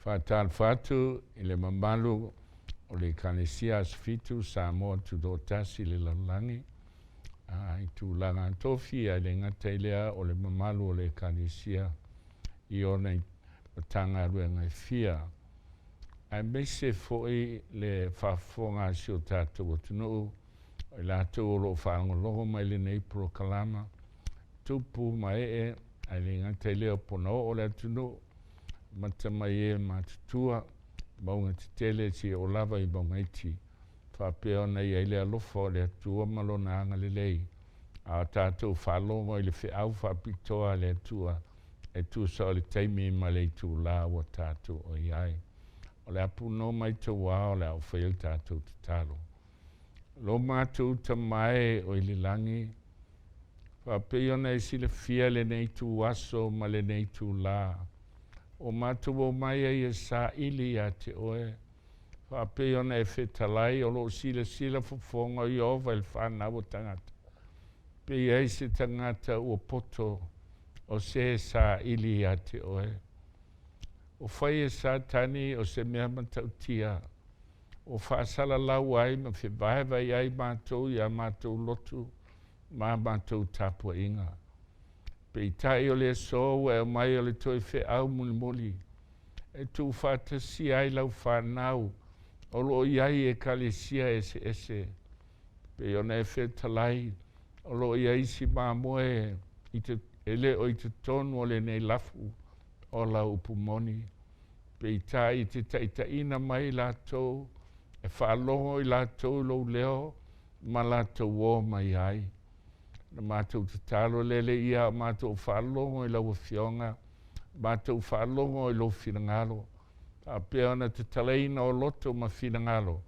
Faatalofa atu i le mamalu o le Ekalesia Aso Fitu Samoa Tutoatasi i le lalolagi i tulaga tofi, ae le gata i lea o le mamalu o le Ekalesia i ona Matagaluega e fia, aemaise foi le faafofoga a si o tatou atunuu, o i latou o lo o faalogologo mai i lenei polokalama, tupu ma ee, ae le gata i lea o ponaoo o le atunuu, amata mai e matutua, mauga tetele seia oo lava i mauga iti, faapea ona i ai le alofa o le Atua ma Lona agalelei, a o tatou faalogo i le feau faapitoa a le Atua e tusa o le taimi ma le itula ua tatou o i ai. O le a punoa mai tauā o le a ou faia le tatou tatalo. Lo matou Tama e o i le lagi, faapei ona e silafia lenei ituaso ma lenei itulā, ua matou omai ai e saili ia te Oe, faapei ona e fetalai o lo o silasila fofoga o Ieova i le fanau a tagata, pe i ai se tagata ua poto o se e saili ia te Oe. Ua fai e Satani o se mea matautia, ua faasalalau ai ma fevaevaeai ai matou i a matou lotu ma a matou tapuaiga. Peitai o le aso ua e aumai o le toe feau mulimuli e tuufaatasia ai lau fanau o lo o i ai i ekalesia eseese, pei ona e fetalai o lo o i ai isi mamoe e le o i totonu o lenei lafu o lau upu moni. Peitai e te taitaiina mai i latou, e faalogo i latou i lou leo ma latou o mai ai. Na matou tatalo lea le ia a o matou faalogo i lau Afioga, matou faalogo i lou finagalo, faapea ona tatalaina o loto ma finagalo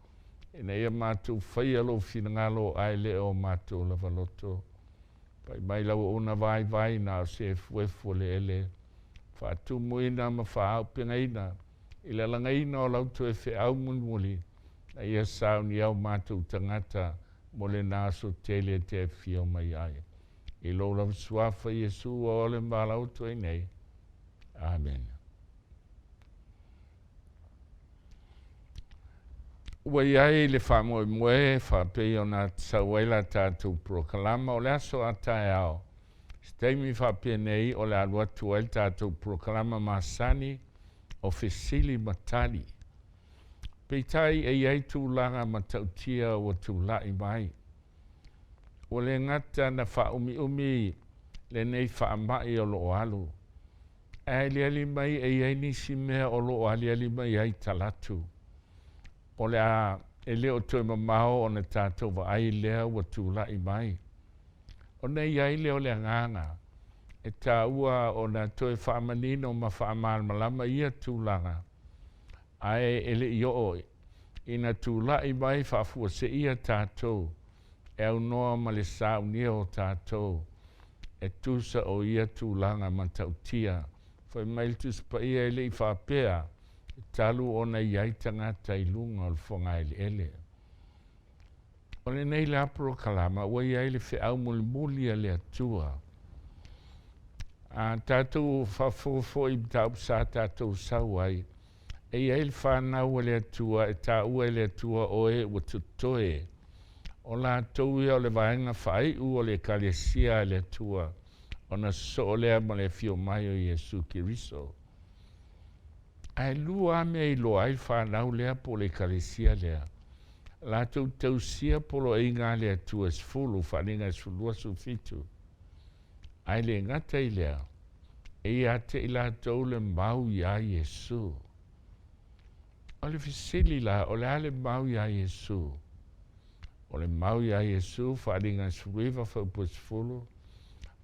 ina ia matou faia lou finagalo ae le o matou lava loto. Fai mai lau auauna vaivai na o se efuefu o le ele, faatumuina ma faaauupegaina i le alagaina o lau toe feau mulimuli, a ia saunia o matou tagata mo lena aso tele e te afio mai ai. I lou lava Suafa Iesu ua ole ma valaau atu ai nei. Amene. Ua i ai le faamoemoe faapei ona sau ai la tatou polokalama o le aso a taeao, se taimi faapenei o le a alu atu ai le tatou polokalama masani o fesili ma tali. Peitai e i ai tulaga matautia ua tulai mai. Ua le gata na faaumiumi lenei faamai o lo o alu, ae aliali mai e i ai nisi mea o lo o aliali mai ai talaatu. O le a e le o toe mamao ona tatou vaai lea ua tulai mai. Ona i ai lea o le agaga e taua ona toe faamanino ma faamalamalama ia tulaga, ae e le i oo ina tulai mai faafuaseia tatou e aunoa ma le saunia o tatou e tusa o ia tulaga matautia. Fai mai le Tusi Paia e le i faapea talu ona i ai tagata i luga o le fogaeleele. O lenei la polokalama ua i ai le feau mulimuli a le Atua. A tatou faafofoga foi i mataupu sa tatou sau ai, e i ai le fanau a le Atua e taua e le Atua o e ua totoe, o latou ia o le vaega faaiu o le Ekalesia a le Atua, ona sosoo lea ma le afio mai o Iesu Keriso. Ae lua lava mea e iloa ai le fanau lea po o le ekalesia lea, latou te tausia poloaiga a le Atua e 10, Faaaliga 12, 17. Ae le gata i lea, e ia te i latou le mau iā Iesu. O le fesili la, o le a le mau iā Iesu? O le mau iā Iesu, Faaaliga 19, fuaiupu e 10,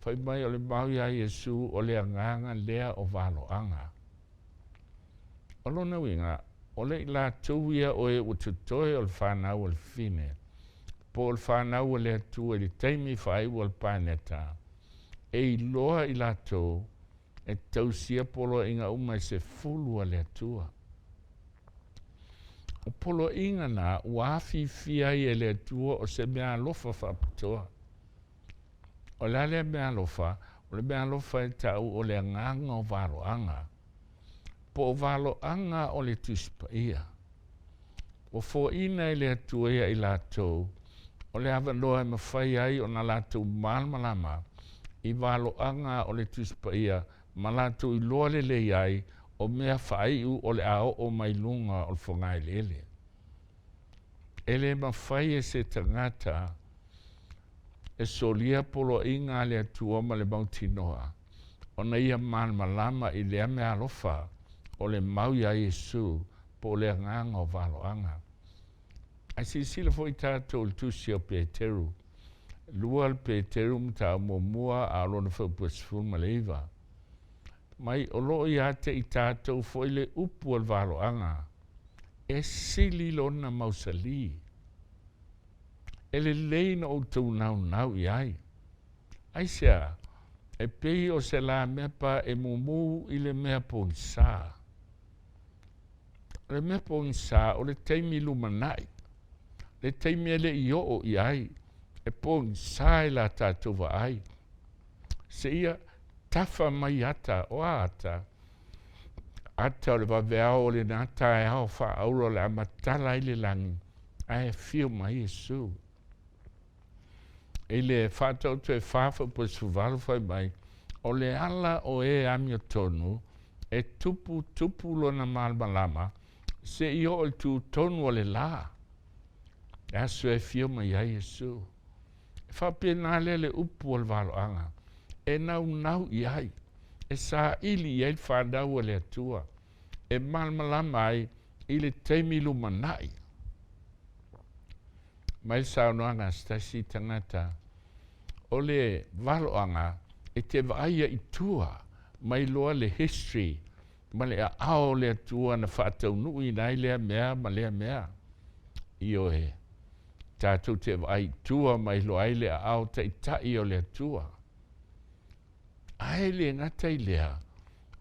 fai mai o le mau iā Iesu o le agaga lea o valoaga. O lona uiga, o le i latou ia o e ua totoe o le fanau a le fafine, po o le fanau a le Atua i le taimi faaiu o le paeneta, e iloa i latou e tausia poloaiga uma e 10 a le Atua. O poloaiga na ua afiifia ai e le Atua o se meaalofa faapitoa. O le a lea meaalofa? O le meaalofa e ta'u o le agaga o valoaga. Po o valoaga o le Tusi Paia. Ua foaina e le Atua ia i latou o le avanoa e mafai ai ona latou malamalama i valoaga o le Tusi Paia ma latou iloa lelei ai o mea faaiu o le a oo mai luga o le fogaeleele. E le mafai e se tagata e solia poloaiga a le Atua ma le mautinoa ona ia malamalama i lea meaalofa o le mau iā Iesu po o le agaga o valoaga. Ae silasila foi tatou i le tusi o Peteru, 2 le Peteru mataupu muamua a o lona fuaiupu e 19, mai o lo o ia te i tatou foi le upu o le valoaga, e sili lona mausali. E lelei na outou naunau i ai. Aisea? E pei o se lamepa e mumu i le mea pogisa. O le mea pogisa o le taimi lumanai, le taimi e le i oo i ai, e pogisa i la tatou vaai. Seia tafa mai ata, o a ata? Ata o le vaveao o lena taeao faaauro o le a matala ai le lagi, ae afio mai Iesu. I le faataoto e fa fuaiupu 18 fai mai, o le ala o e amiotonu e tupu tupu lona malamalama seia oo i le tutonu o le la, le aso e afio mai ai Iesu. E faapena lea le upu o le valoaga, e naunau i ai, e saili i ai le fanau a le Atua, e malamalama ai i le taimi lumanai. Mai le saunoaga a se tasi tagata, o le valoaga e te vaaia i tua mai loa le history ma le aao o le Atua na faataunuuina ai lea mea ma lea mea. Ioe, tatou te vaai i tua mai loa ai le aao taitai o le Atua. Ae le gata i lea,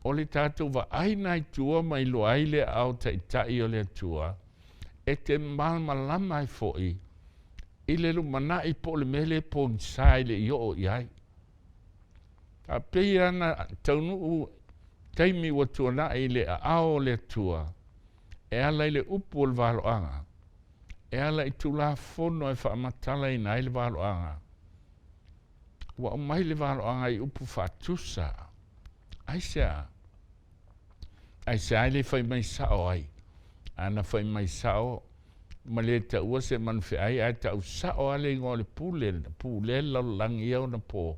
o le tatou vaai na i tua ma iloa ai le aao taitai o le Atua, e te malamalama ai foi i le lumanai po o le mea lea e pogisa e le i oo i ai. A pei ana taunuu taimi ua tuanai i le aao o le Atua, e ala i le upu o le valoaga, e ala i Tulafono e faamatalaina ai le valoaga, ua aumai le valoaga i upu faatusa. Aisea? Aisea e le fai mai sao ai? Ana fai mai sao ma le taua se manufeai ae tau sao lava le igoa o le pule, pulea le lalolagi ia ona po,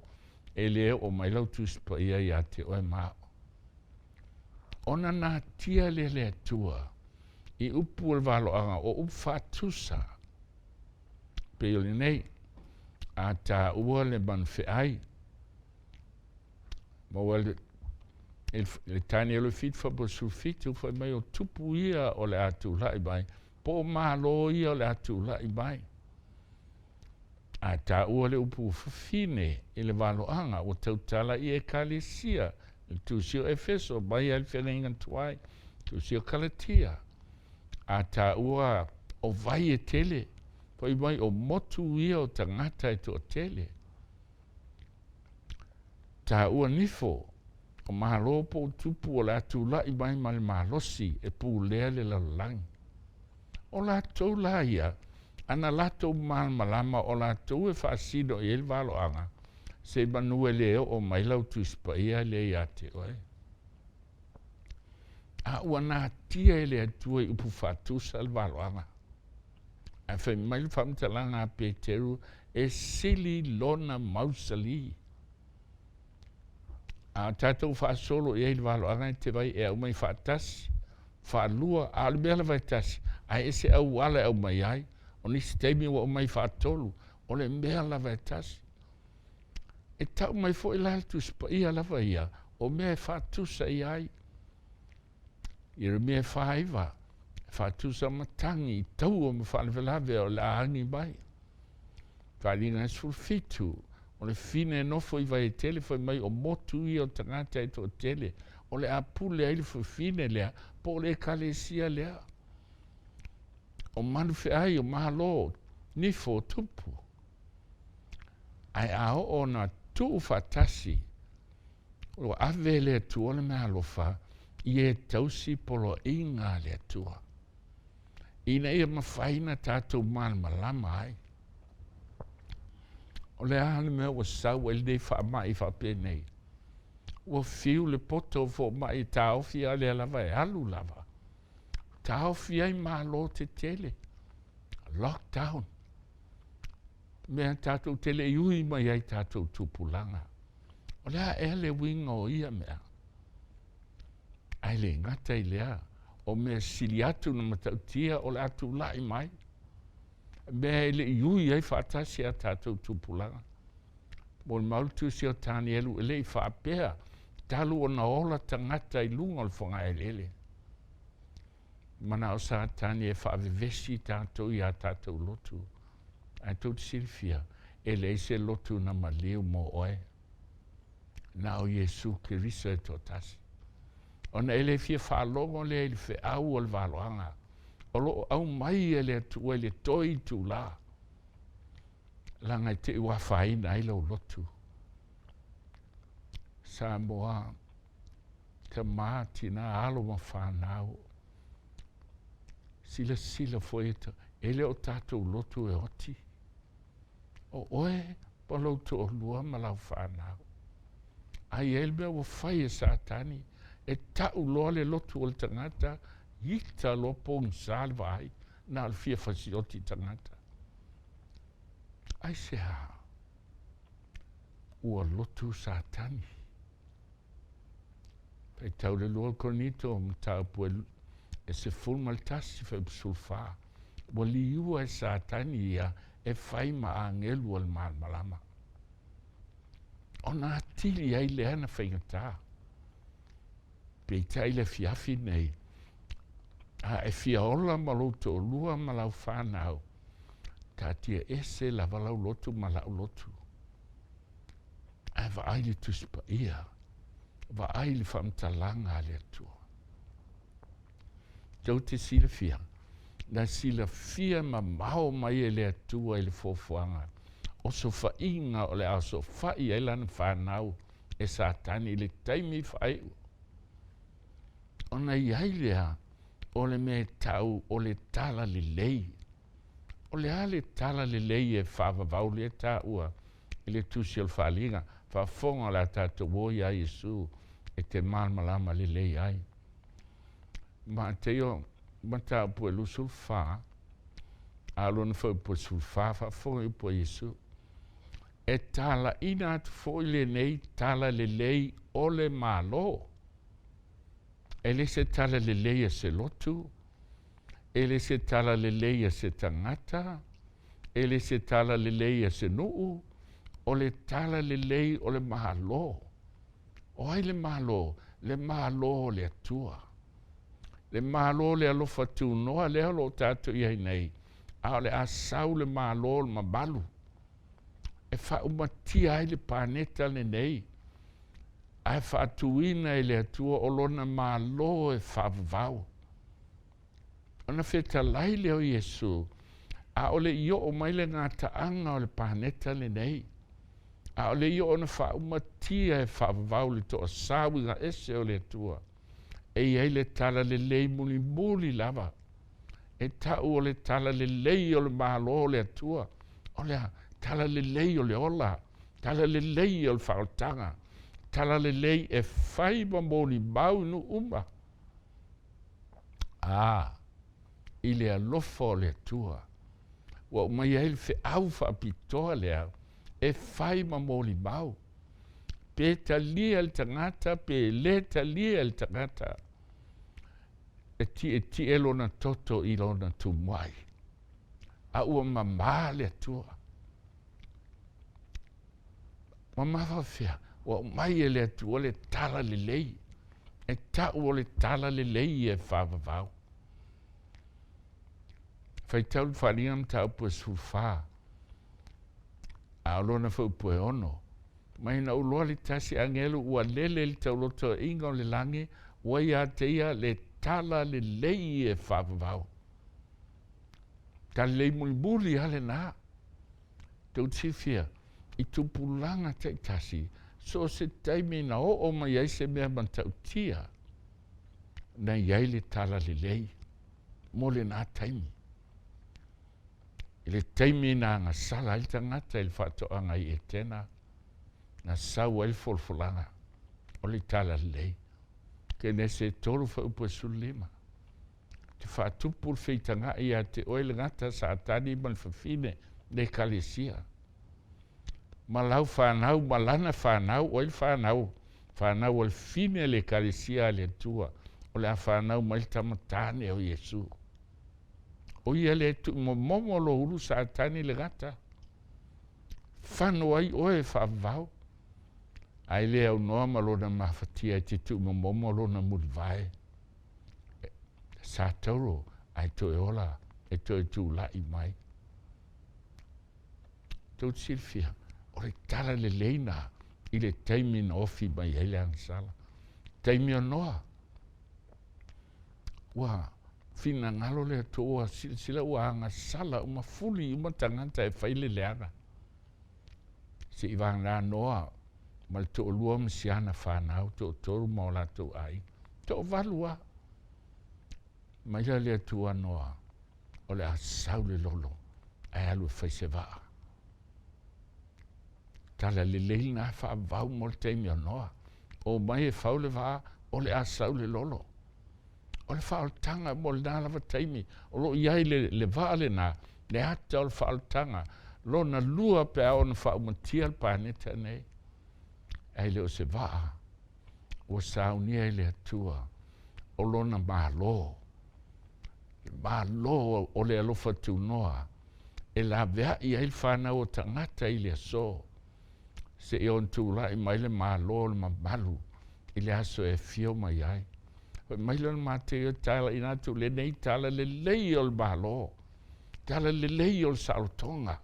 e le oo mai lau Tusi Paia ia te oe ma au. Ona natia lea le Atua i upu o le valoaga o upu faatusa. Pei o lenei, a taua le manufeai, maua le le Tanielo 7 fa 17 fai mai o tupu ia o le a tulai mai, po o malo ia o le a tulai mai. A taua le upu fafine i le valoaga, ua tautala i ekalesia, le tusi o Efeso, mai ai le feagaiga tuai, tusi o Kalatia. A taua o vai e tele, fai mai o motu ia o tagata e toatele. Taua nifo, o malo po o tupu o le a tulai mai ma le malosi e pulea le lalolagi. O latou la ia, ana latou malamalama o latou e faasino i ai le valoaga, se manu e le oo mai lau Tusi Paia lea ia te oe. A ua natia e le Atua i upu faatusa le valoaga. Ae fai mai le faamatalaga a Peteru, e sili lona mausali. A tatou faasolo i ai le valoaga e te vai e aumai faatasi, faalua, a o le mea lava e tasi, ae ese auala e aumai ai. O nisi taimi ua aumai faatolu, o le mea lava e tasi. E tau mai foi la le Tusi Paia lava ia, o mea e faatusa i ai. Ieremia 4:9, e faatusa matagi i taua ma faalavelave o le a agi mai. Faaaliga 17, o le fine e nofo i Vaietele fai mai o motu ia o tagata e toatele, o le a pule ai le fafine lea, po o le ekalesia lea. O manufeai, o malo, nifo, o tupu. Ae a oo ona tuu faatasi, ua ave e le Atua le meaalofa Ia e tausi poloaiga a le Atua, ina ia mafai ona tatou malamalama ai. O le a le mea ua sau ai lenei faamai faapenei? Ua fiu le poto o fomai e taofi, a o lea lava e alu lava. Taofi ai malo tetele, lockdown, mea tatou te le i ui mai ai tatou tupulaga. O le a ea le uiga o ia mea? Ae le gata i lea, o mea sili atu na matautia o le a tulai mai, mea e le i ui ai faatasi a tatou tupulaga. Molimau le tusi o Tanielu e le i faapea talu ona ola tagata i luga o le fogaeleele. Manao Satani e faavevesi tatou i a tatou lotu. Ae tou te silafia, e leai se lotu na maliu mo oe. Na o Iesu Keriso e toatasi. Ona e le fia faalogo lea i le feau o le valoaga. O lo o aumai e le Atua i le toe itulā. Leaga e te i ua afaina ai lau lotu. Samoa, tamā, tinā, alo ma fanau, silasila foi e le o tatou lotu e oti. O oe ma lou toalua ma lau fanau. Ae i ai le mea ua fai e Satani, e tau loa le lotu o le tagata, ita loa pogisa le vaai, na o le fia fasioti tagata. Aisea? Ua lotu Satani. Faitau le 2 Korinito mataupu e 11 fuaiupu 14. Ua liua e Satani ia e fai ma agelu o le malamalama. Ona atili ai lea na faigata. Peitai le afiafi nei, a e fia ola ma lou toalua ma lau fanau, taatia ese lava lau lotu ma la'u lotu. Ae vaai le Tusi Paia, vaai le faamatalaga a le Atua. Tou te silafia, na silafia mamao mai e le Atua i le fuafuaga o sofaiga o le a sofai ai lana fanau e Satani i le taimi faaiu. Ona i ai lea o le mea e tau o le tala lelei. O le a le tala lelei e faavavau lea taua i le tusi o le Faaaliga, faafofoga o le a tatou o iā Iesu e te malamalama lelei ai. Mateio mataupu e 24, a o lona fuaiupu e 14, faafofoga i upu a Iesu. E talaina atu foi lenei tala lelei o le Malo. E le se tala lelei a se lotu, e le se tala lelei a se tagata, e le se tala lelei a se nuu, o le tala lelei o le Malo. O ai le Malo? Le Malo o le Atua. Le Malo le alofa tunoa lea o lo o tatou i ai nei, a o le a sau le Malo o le mamalu e faaumatia ai le paneta lenei, ae faatuina e le Atua o lona Malo e faavavau. Ona fetalai lea o Iesu, a o le i oo mai le gataaga o le paneta lenei, a o le i oo ona faaumatia e faavavau le toasau ese o le Atua, e i ai le tala lelei mulimuli lava, e tau o le tala lelei o le Malo o le Atua, o le tala lelei o le ola, tala lelei o le faaolataga, tala lelei e fai ma molimau i nuu uma. A, i le alofa o le Atua, ua aumai ai le feau faapitoa lea e fai ma molimau. Pe talia le tagata, pe le talia le tagata, e tietie lona toto i lona tumuai. A ua mamā le Atua. Mamā faafefea, ua aumai e le Atua le tala lelei, e tau o le tala lelei e faavavau. Faitau le Faaaliga mataupu e 14, a o lona fuaiupu e 6. Mai na ou iloa le tasi agelu ua lele i le taulotoaiga o le lagi, ua ia te ia le tala lelei e faavavau. Tala lelei mulimuli lava lena. Tou te silafia, i tupulaga taitasi, so o se taimi na oo mai ai se mea matautia. Na i ai le talalelei mo lenā taimi. I le taimi na agasala ai le tagata i le faatoaga i Etena, na sau ai le folafolaga o le talalelei. Kenese 3 fuaiupu 15. Te faatupu le feitaga'i ia te oe le gata Satani ma le fafine le ekalesia. Ma lau fanau ma lana fanau, o ai le fanau? Fanau a le fafine a le ekalesia a le Atua, o le a fanau mai le tama tane o Iesu. O ia lea e tuumomomo lou ulu Satani le gata. Fano ai oe e faavavau. Ae le aunoa ma lona mafatia e te tuumomomo lona mulivae. Sa tauro ae toe ola e toe tulai mai. Tou te silafia, o le tala lelei na i le taimi na ofi mai ai le agasala. Taimi o Noa, ua finagalo le Atua ua silasila ua agasala uma fuli uma tagata e fai le leaga. Seivagana Noa ma le toalua ma si ana fanau, toatolu ma o latou aiga. Toavalu lava. Mai la le Atua Noa, o le a sau le lolo, ae alu e fai se vaa. Tala lelei lena faavavau mo le taimi o Noa. O mai e fau le vaa, o le a sau le lolo. O le faaolataga mo lena lava taimi, o lo o i ai le, le vaa lena, le ata o le faaolataga, lona lua pe a ono faaumatia le paneta nei. Ae le o se vaa ua saunia e le Atua o lona Malo, le Malo o le alofa tunoa, e laveai ai le fanau o tagata i le aso, seia ono tulai mai le Malo o le mamalu i le aso e afio mai ai. Fai mai lea o le Mateo e talaiina atu lenei tala lelei o le Malo, tala lelei o le saolotoga.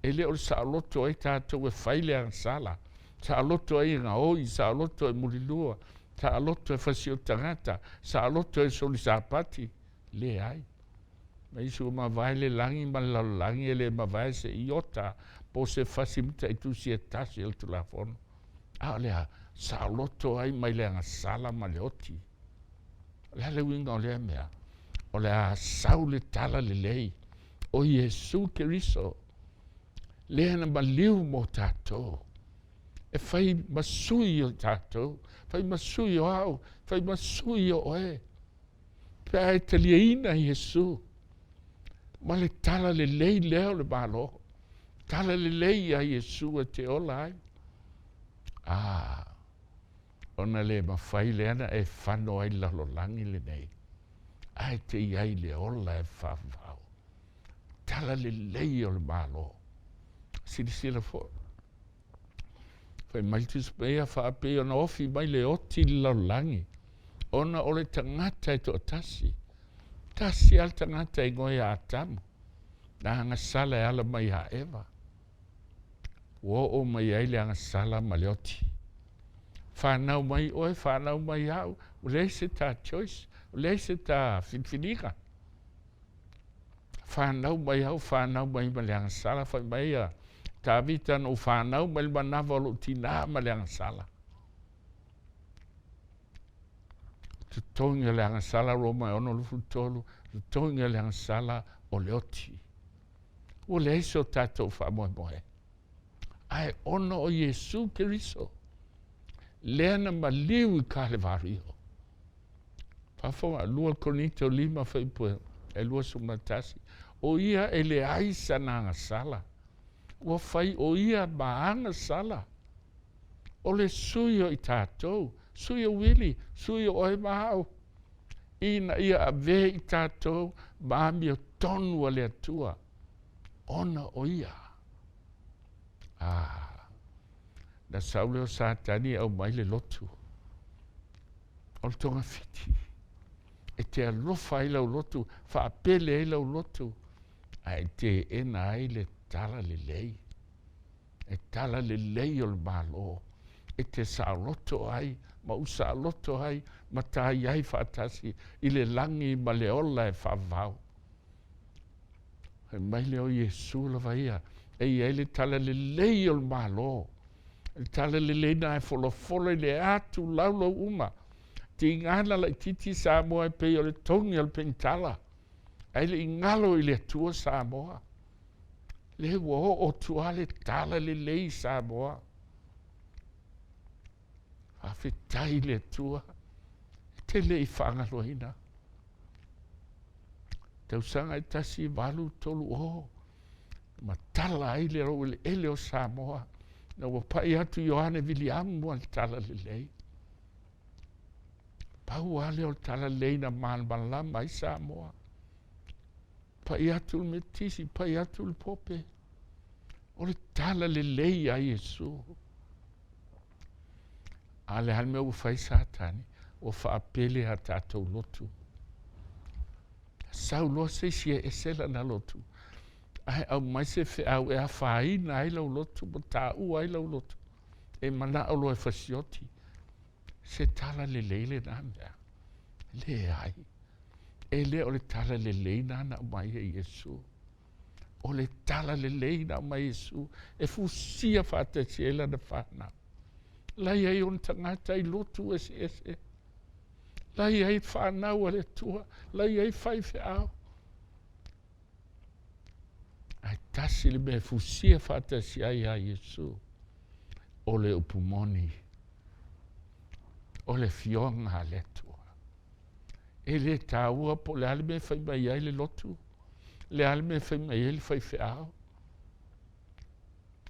E le o le saoloto ai tatou e fai le agasala, saoloto ai e gaoi, saoloto e mulilua, saoloto e fasio tagata, saoloto e solisapati. Leai. Ma isi ua mavae le lagi ma le lalolagi e le mavae se iota po o se fasi mataitusi e tasi o le Tulafono. A o le a? Saoloto ai mai le agasala ma le oti. O le a le uiga o lea mea? O le a sau le tala lelei o Iesu Keriso, lea na maliu mo tatou, e fai ma sui o tatou, fai ma sui o au, fai ma sui o oe. Pe a e taliaina Iesu ma le tala lelei lea o le Malo, tala lelei ia Iesu e te ola ai. Ah, ona le mafai lea na e fano ai le lalolagi lenei, ae te i ai le ola e faavavau. Tala lelei o le Malo. Silasila foi. Fai mai le Tusi Paia faapei ona ofi mai le oti i le lalolagi, ona o le tagata e toatasi. Tasi lava le tagata e igoa ia Atamu, na agasala e ala mai ia Eva. Ua oo mai ai le agasala ma le oti. Fanau mai oe, fanau mai au, ua leai se ta choice, ua leai se ta filifiliga. Fanau mai au, fanau mai ma le agasala, fai mai a Tavita na ou fanau mai le manava o lou tinā ma le agasala. Totogi o le agasala, Roma e 6:23, totogi o le agasala o le oti. Ua leai so tatou faamoemoe. Ae ona o Iesu Keriso, lea na maliu i Kalevario. Faafofoga, 2 Korinito 5 fuaiupu e 21, o ia e leai sana agasala, ua fai o ia ma agasala, o le sui o i tatou, sui o Wili, sui o oe ma au, ina ia avē i tatou ma amiotonu a le Atua, ona o ia. Ah, na sau lea o Satani e aumai le lotu. O le togafiti, e te alofa ai lau lotu, faapele ai lau lotu, ae teena ai le tala lelei. E tala lelei o le Malo, e te saoloto ai, ma ou saoloto ai, ma ta i ai faatasi i le lagi ma le ola e faavavau. Fai mai lea o Iesu lava ia, e i ai le tala lelei o le Malo. Le tala lelei na e folafola i le atu laulau uma. Tiga na laitiiti Samoa e pei o le togi o le penitala, ae le i galo i le Atua Samoa. Lea ua oo atu lava le talalelei i Samoa. Faafetai i le Atua, e te le i faagaloina. Tausaga e 1830, matala ai le laueleele o Samoa, ina ua pai atu Ioane Viliamu a le talalelei. Pau lava lea o le talalelei na malamalama ai Samoa. Pai atu le Metotisi, pai atu le Pope, o le talalelei a Iesu. A o le a le mea ua fai Satani? Ua faapele a tatou lotu. Sau loa se isi e ese lana lotu, ae aumai se feau e afaina ai lau lotu ma taua ai lau lotu, e manao loa e fasioti. Se talalelei lena mea? Leai. E le o le talalelei lena na aumai e Iesu. O le talalelei na aumai e Iesu e fusia faatasi ai lana fanau. La e i ai ona tagata i lotu eseese. La e i ai fanau a le Atua, la e i ai faifeau. Ae tasi le mea e fusia faatasi ai ia Iesu, o le upu moni, o le Afioga a le Atua. E le taua po o le a le mea e fai mai ai le lotu, le a le mea e fai mai ai le faifeau,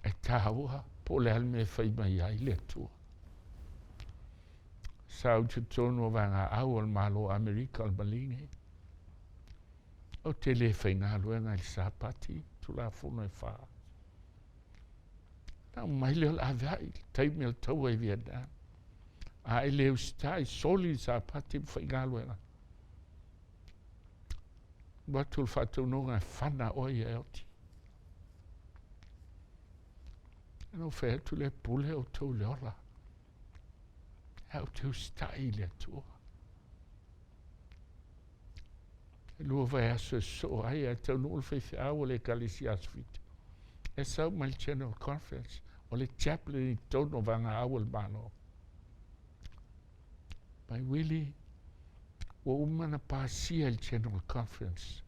e taua po o le a le mea e fai mai ai le Atua. Sa ou i totonu o vaegaau o le Malo o Amerika o le Maligi, ou te le faigaluega i le Sapati, Tulafono e fa. Na aumai lea o le aveai i le taimi o le taua i Vietnam. A e le usitai, soli le Sapati ma faigaluega. Alu atu le faataunuuga e fana oe ia e oti. Ona ou fai atu lea, pule outou i le ola. Ae ou te usitai i le Atua. E lua vaiaso e sosoo ai, ae taunuu le faifeau o le Ekalesia Aso Fitu. E sau mai le General Conference, o le chaplain i totonu o vaegaau a le Malo. Mai Willie, ua uma ona pasia i le General Conference,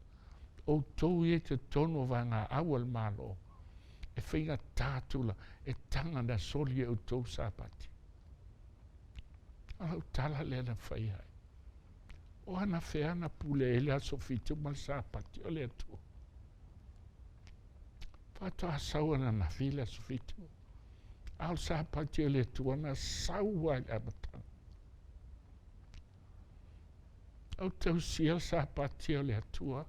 outou ia i totonu o vaegaau a le Malo, e faigata tula, e taga ona soli e outou Sapati. O lau tala lea na fai ai. O anafea na pule ai le aso Fitu ma le Sapati o le Atua? Faatoa sau ananafi le aso Fitu. A o le Sapati o le Atua na sau lava i le amataga. Ou tausia le Sapati o le Atua.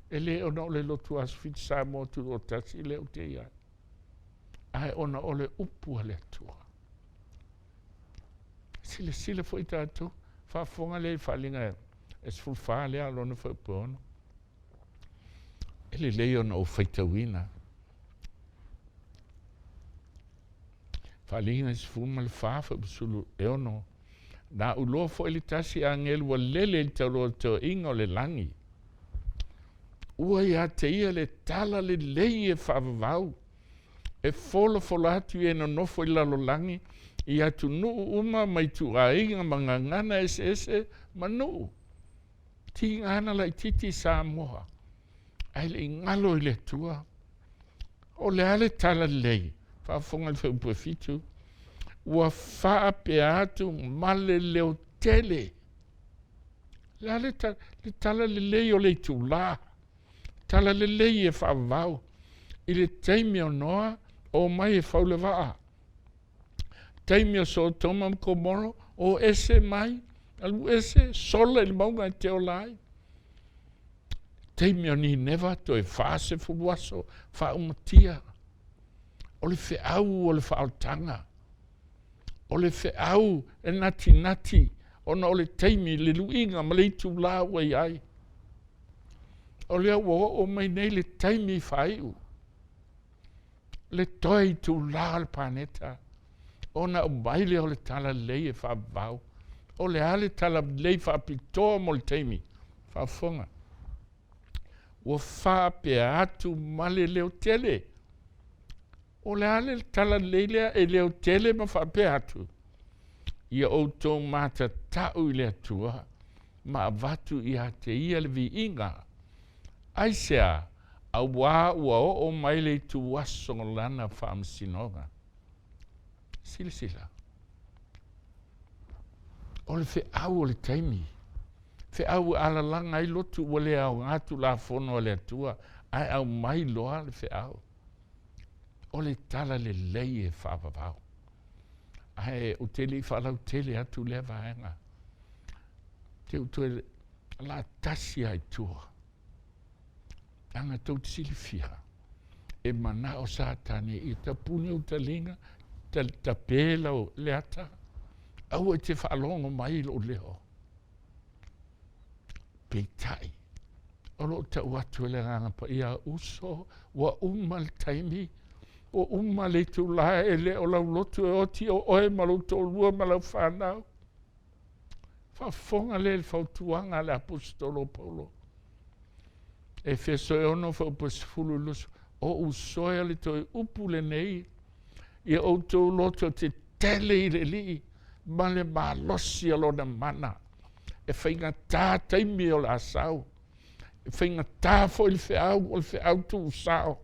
E le ona o le lotu Aso Fitu Samoa Tutoatasi lea ou te i ai, ae ona o le upu a le Atua. Silasila foi tatou, faafofoga lea i faaaliga e 14 lea a lona fuaiupu e 6. E lelei ona ou faitauina. Faaaliga e 14 fuaiupu 16. Na aʻu loa foi le tasi agelu ua lele i le taualotoaʻiga o le lagi. Ua ia te ia le tala lelei e faavavau, e folafola atu i e nonofo i le lalolagi, i atunuu uma ma ituaiga ma gagana eseese ma nuu. Tiga na laitiiti Samoa, ae le i galo i le Atua. O le a le tala lelei? Faafofoga i le fuaiupu e 7, ua faapea atu ma le leo tele. Le a le tala, le tala lelei o le itulā, tala lelei e faavavau. I le taimi o Noa, omai e fau le vaa. Taimi o Sotoma ma Komoro, o ese mai, alu ese, sola i le mauga e te ola ai. Taimi o Nineva, toe 40 aso, faaumatia. O le feau o le faaolataga. O le feau e natinati ona o le taimi, le luiga ma le itulā ua i ai. O lea ua oo mai nei le taimi faaiu, le toe itulā o le paneta, ona aumai lea o le talalelei e faavavau. O le a le talalelei faapitoa mo le taimi? Faafofoga. Ua faapea atu ma le leo tele. O le a le talalelei lea e leo tele ma faapea atu? Ia outou matatau i le Atua ma avatu ia te ia le viiga. Aisea? Auā ua oo mai le ituaso o lana faamasinoga. Silasila. O le feau o le taimi, feau e alalaga ai lotu ua le aoga Tulafono a le Atua, ae aumai loa le feau. O le tala lelei e faavavau. Ae ou te le i faalautele atu lea vaega. Te ou toe latasi ai tua. Leaga tou te silafia, e manao Satani ia tapuni ou taliga, tape lau le ata, aua e te faalogo mai i lou leo. Peitai, o loo tau atu e le Agaga Paia, uso, ua uma le taimi, ua uma le itulā, e le o lau lotu e oti o oe ma lou toalua ma lau fanau. Faafofoga lea i le fautuaga a le Aposetolo o Paulo. Efeso e 6 fuaiupu e 12, o usoea le toe upu lenei, ia outou loto tetele i le Alii ma le malosi o lona mana, e faigata taimi o le a sau, e faigata foi le feau, o le feau tuusao.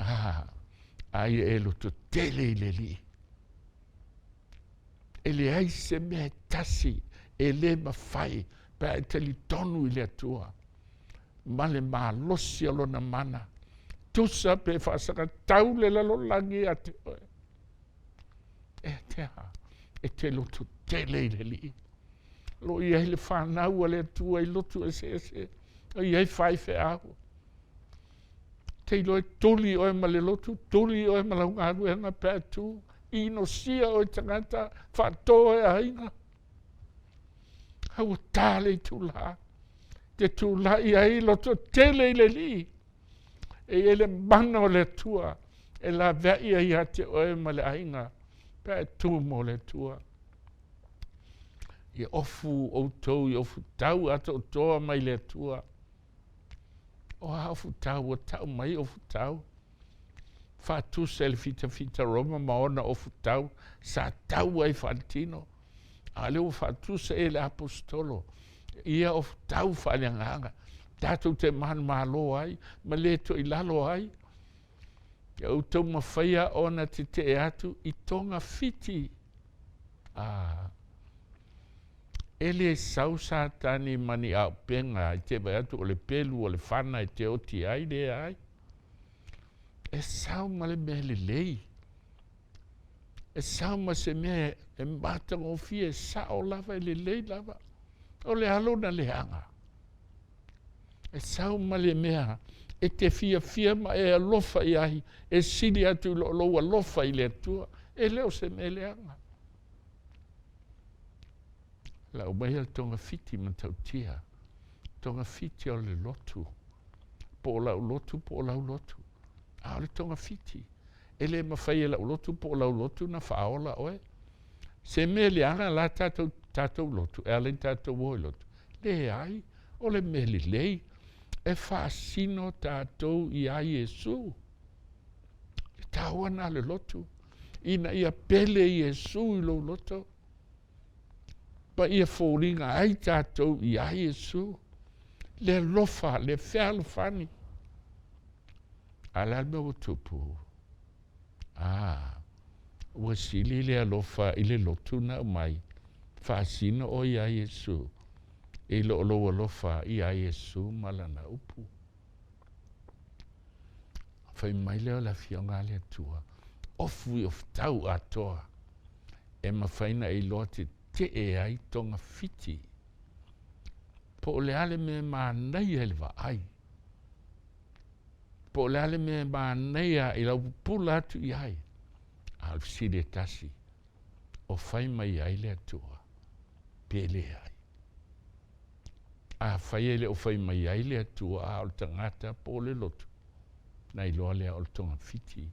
Ah, a ia e loto tele i le Alii. E leai se mea e tasi e le mafai pe a e talitonu i le Atua ma le malosi o lona mana. Tusa pe faasagatau le lalolagi ia te oe. E te aha, e te loto tele i le Alii. Lo i ai le fanau a le Atua i lotu eseese, o i ai faifeau. Te iloa e tuli oe ma le lotu, tuli oe ma lau galuega pe a tu, inosia oe tagata, faato e aiga. A ua ta le itulā, te tulai ai loto tele i le Alii, e i ai le mana o le Atua e laveai ai ia te oe ma le aiga, pe a e tu mo le Atua. Ia ofu outou i ofutau atoatoa mai le Atua. O a ofutau ua tau mai ofutau? Faatusa i le fitafita Roma ma ona ofutau sa tau ai faaletino. A o lea ua faatusa i le Aposetolo ia ofutau faaleagaga tatou te manumalo ai ma le toe i lalo ai. Ia outou mafaia ona tetee atu i togafiti. Ah, e le sau Satani ma ni auupega i te vaai atu o le pelu o le fana e te oti ai, leai. E sau ma le mea lelei. E sau ma se mea e matagofie, e sao lava, e lelei lava. O le a lona leaga? E sau ma le mea e te fiafia ma e alofa i ai, e sili atu i lo lou alofa i le Atua. E le o se mea leaga. Lau mai le togafiti matautia, togafiti o le lotu, po o lau lotu po o lau lotu. A o le togafiti, e le mafai e lau lotu po o lau lotu na faaola oe. Se mea leaga la tatou, tatou lotu, e ala i tatou o i lotu. Leai, o le mea lelei, e faasino tatou iā Iesu. Le taua na le lotu, ina ia pele Iesu i lou loto, ma ia foliga ai tatou iā Iesu. Le alofa, le fealofani. A o le a le mea ua tupu? A, ua sili le alofa i le lotu na aumai, faasino oe iā Iesu, i lo lou alofa iā Iesu ma lana upu. Fai mai lea o le Afioga a le Atua, ofu i ofutau atoa, e mafai na e iloa tetee ai togafiti. Po o le a le mea e manaia i le vaai, po o le a le mea e manaia i lau pupula atu i ai, a o le fesili e tasi, o fai mai ai le Atua, pe leai. Afai e le o fai mai ai le Atua, a o le tagata po o le lotu, na iloa lea o le togafiti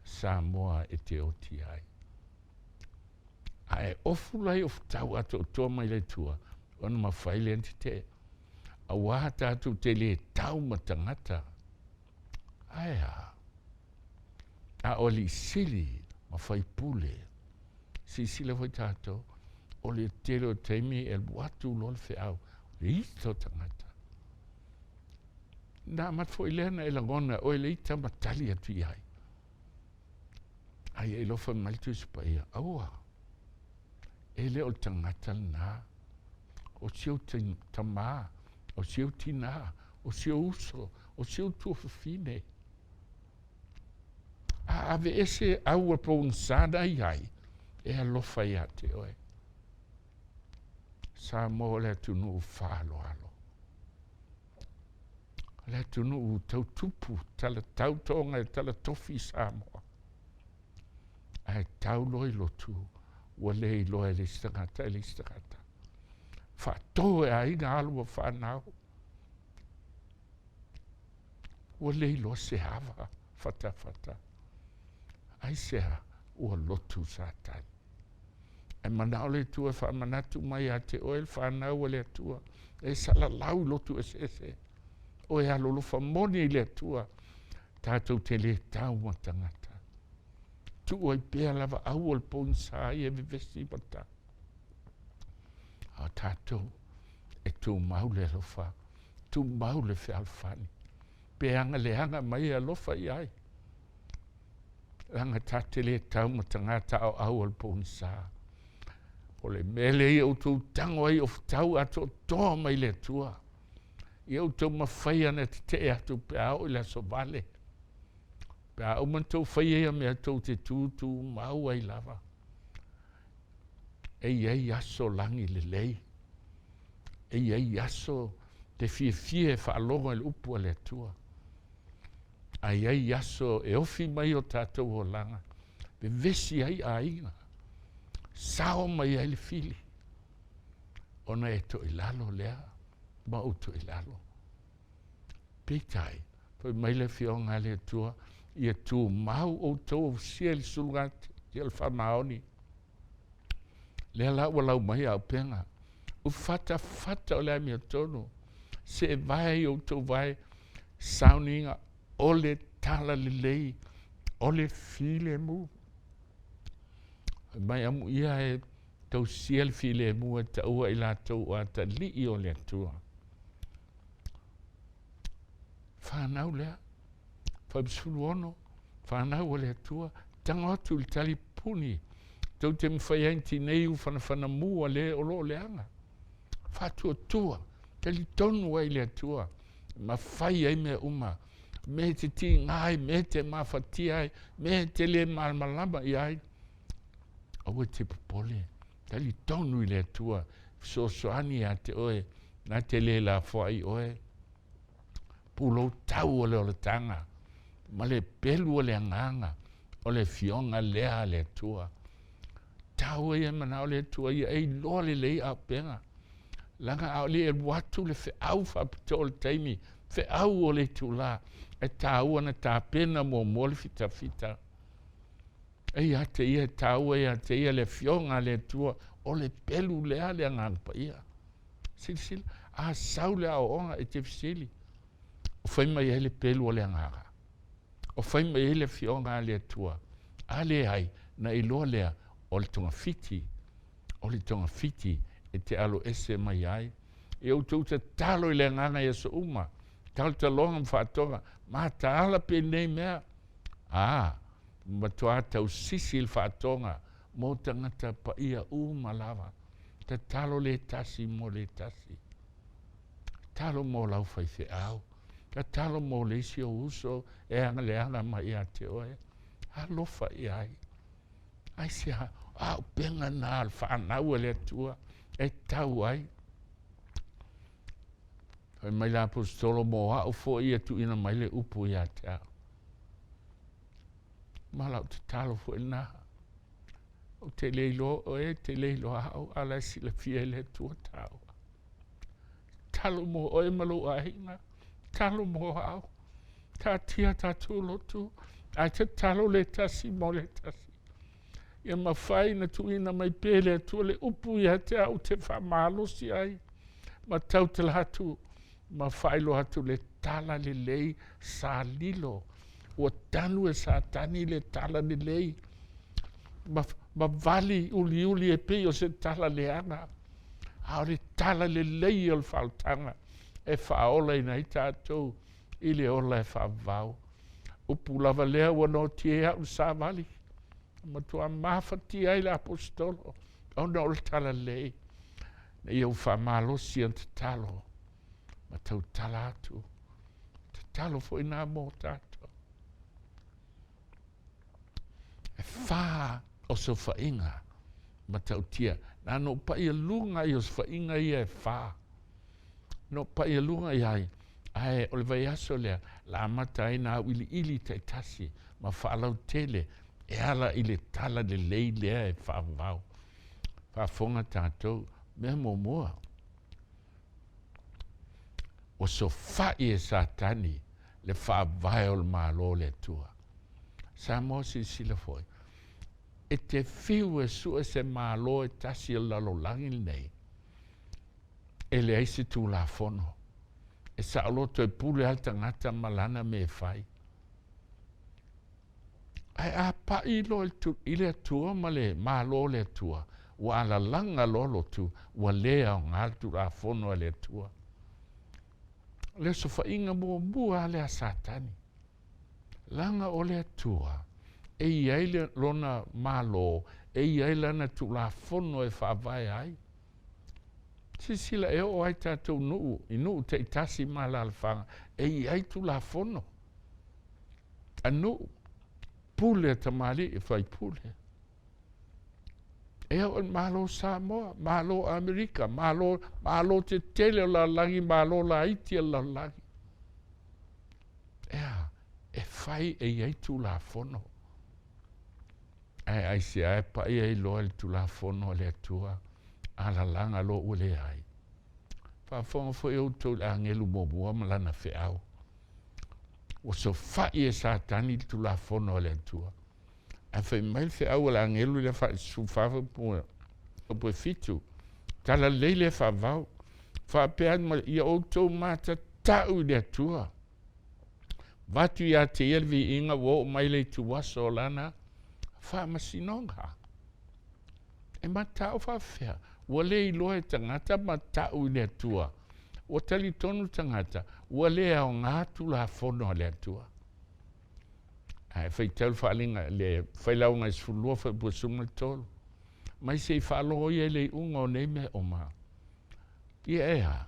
Samoa e te oti ai. A e ofu la i ofutau atoatoa mai le Atua, ona mafai lea ona tetee. Auā tatou te lē tau ma tagata. Ae a? A o alii sili ma faipule. Silasila foi tatou, o le tele o taimi e alu atu loa le feau, o le ita o tagata. Na amata foi lea na e lagona oe le ita ma tali atu i ai. Ae ia iloa fai mai le Tusi Paia, aua, e le o le tagata lena, o si ou tamā, o si ou tinā, o si ou uso, o si ou tuafafine. A aveese aua pogisa na i ai, e alofa ia te oe. Samoa o le atunuu faaaloalo. O le atunuu tautupu, talatau toga e talatofi Samoa. Ae tau loa i lotu, ua le iloa e le isi tagata e le isi tagata. Faato e aiga alo ma fanau. Ua le iloa se ava fatafata. Aisea? Ua lotu Satani. Ae manao le Atua e faamanatu mai ia te oe le fanau a le Atua, e salalau i lotu eseese. Oe alolofa moni i le Atua, tatou te le tau ma tagata. Tuu ai pea lava aua le pogisa ia e vevesi ma tau. A o tatou e tumau le alofa, tumau le fealofani, pe agaleaga mai e alofa i ai. Leaga ta te le tau ma tagata a o au o le pogisa. O le mea lea ia outou tago ai o fetau atoatoa mai le Atua. Ia outou mafai ana tetee atu pe a oo i le aso vale. Pe a uma ona outou faia ia mea tou te tutumau ai lava. E i ai aso lagi lelei. E i ai aso te fiafia e faalogo i le upu a le Atua. A i ai aso e ofi mai o tatou olaga, vevesi ai aiga, sao mai ai le fili, ona e toilalo lea ma ou toilalo. Peitai, fai mai le Afioga a le Atua, ia tumau outou ausia i le sulugatia o le faamaoni. Lea la ua lau mai auupega, ufatafata o le amiotonu, seevae i outou vae, sauniga o le talalelei, o le filemu. Fai mai amuia e tausia le filemu e taua i latou o atalii o le Atua. Fanau lea, 86, fanau a le Atua, tago atu i le talipuni, tou te mafai ai ona tinei u fanafanamu a le o lo o leaga. Faatuatua, talitonu ai i le Atua, mafai ai mea uma, mea e te tiga ai, mea e te mafatia ai, mea e te le malamalama i ai. Aua e te popole, talitonu i le Atua, fesoasoani ia te oe, na te le lafoai oe. Pulou tau o le olataga ma le pelu o le agaga o le afioga lea a le Atua. Taua ia manao le Atua ia e iloa lelei auupega. Leaga a o le i alu atu le feau faapitoa o le taimi, feau o le itula, e taua ona tapena muamua le fitafita. E ia te ia, e taua ia te ia le afioga a le Atua, o le pelu lea le Agaga Paia. Silasila, a sau le aoaoga e te fesili, o fai mai ai le pelu o le Agaga, o fai mai ai le afioga a le Atua, a leai, na iloa lea o le togafiti, o le togafiti e te alo ese mai ai. Ia outou tatalo i le Agaga i aso uma, talotaloga ma faatoga, mataala penei mea. A, matuā tausisi le faatoga mo tagata paia uma lava. Tatalo le tasi mo le tasi. Tatalo mo lau faifeau. Tatalo mo le isi ou uso e agaleaga mai ia te oe. Alofa i ai. Aisea? Auupega na a le fanau a le Atua e tau ai. Fai mai le Aposetolo, mo au foi ia tuuina mai le upu ia te au. Ma lau tatalo foi lena. Ou te le iloa oe, te le iloa au, a o la e silafia e le Atua tāua. Talo mo oe ma lou aiga, talo mo au. Taatia tatou lotu, ae tatalo le tasi mo le tasi. Ia mafai na tuuina mai pea e le Atua le upu ia te au te faamalosi ai, ma tautala atu ma faailoa atu le tala lelei sa lilo. Ua tanu e Satani le tala lelei ma, ma vali uliuli e pei o se tala leaga, a o le tala lelei o le faaolataga e faaolaina ai tatou i le ola e faavavau. Upu lava lea ua noatia ai au i le savali, e matua mafatia ai le Aposetolo ona o le talalelei, ina ia ou faamalosi ana tatalo ma tautala atu. Tatalo foi nā mō tātou. E fā osofaiga matautia. Na ona ou paialuga i osofaiga ia e fā. Na ou paialuga i ai, ae o le vaiaso lea, la amata ai na auiliili taitasi ma faalautele e ala i le tala lelei lea e faavavau. Faafofoga tatou, mea muamua, ua sofai e Satani le faavae o le Malo o le Atua. Samoa silasila foi, e te fiu e sue se Malo e tasi o le lalolagi lenei, e leai se Tulafono. E saoloto e pule lava le tagata ma lana mea e fai. Ae a pai loa i le Atua ma le Malo o le Atua, ua alalaga loa lotu, ua le aoga le Tulafono a le Atua. O le osofaiga muamua lava lea a Satani, leaga o le Atua e i ai lona Malo, e i ai lana Tulafono e faavae ai. Silasila, e oo ai tatou nuu i nuu taitasi ma alaalafaga, e i ai Tulafono a nuu, pule a tamalii e faipule. E oo i le Malo o Samoa, Malo o Amerika, Malo, Malo tetele o le lalolagi, Malo laiti o le lalolagi. E a? E fai e i ai Tulafono. Ae aisea e pai ai loa i le Tulafono a le Atua, alalaga loa ua leai. Faafofoga foi outou i le agelu muamua ma lana feau. Ua sofai e Satani le Tulafono a le Atua. Ae fai mai le feau a le agelu lea faale 14 fuaipua 7, talalelei lea faavavau, faapea atu mai, ia outou matatau i le Atua. Avatu ia te ia le viiga ua oo mai le ituaso o lana faamasinoga. E matau faafefea, ua le iloa e tagata matau i le Atua. Ua talitonu tagata, ua le aoga Tulafono a le Atua. Ae faitau le faaaliga le failauga i 12 fuaipua 13. Mai se i faalogo ia i le iuga o nei mea uma. Ia e a?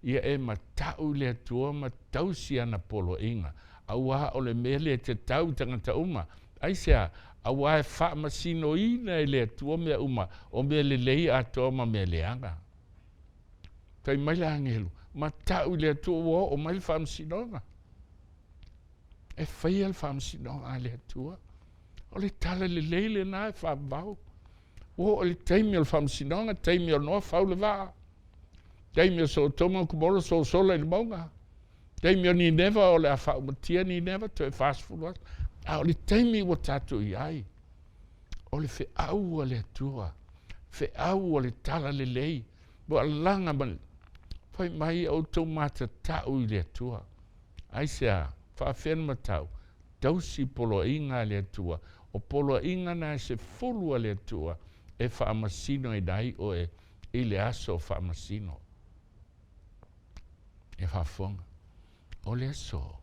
Ia e matau i le Atua ma tausi ana poloaiga, auā o le mea lea e tatau i tagata uma. Aisea? Auā e faamasinoina e le Atua mea uma, o mea lelei atoa ma mea leaga. Fai mai le agelu, matau i le Atua ua oo mai le faamasinoga. E faia le faamasinoga a le Atua. O le tala lelei lena e faavavau. Ua oo i le taimi o le faamasinoga, taimi o Noa fau le vaa, taimi o Sotoma ma Gomora sosola i le mauga, taimi o Nineva o le a faaumatia Nineva toe 40 aso. A o le taimi ua tatou i ai, o le feau a le Atua, feau o le tala lelei, ua alaga ma fai mai outou matatau i le Atua. Aisea? Faafefea ona matau? Tausi poloaiga a le Atua. O poloaiga na e 10 a le Atua e faamasinoina ai oe i le aso faamasino. E faafofoga, o le aso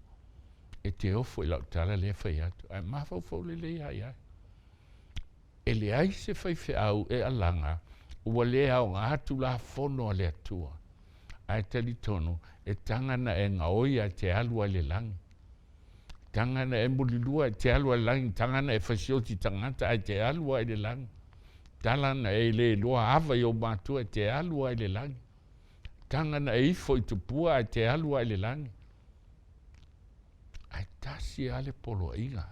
e te ofo i lau tala lea e fai atu, ae mafaufau lelei lava i ai. E leai se faifeau e alaga ua le aoga Tulafono a le Atua, ae talitonu e taga ona e gaoi ae te alu ai i le lagi. Taga ona e mulilua ae te alu ai i le lagi, taga ona e fasioti tagata ae te alu ai i le lagi. Tala ona e le iloa ava i ou matua e te alu ai i le lagi. Taga ona e ifo i tupua ae te alu ai i le lagi. Ae tasi lava le poloaiga.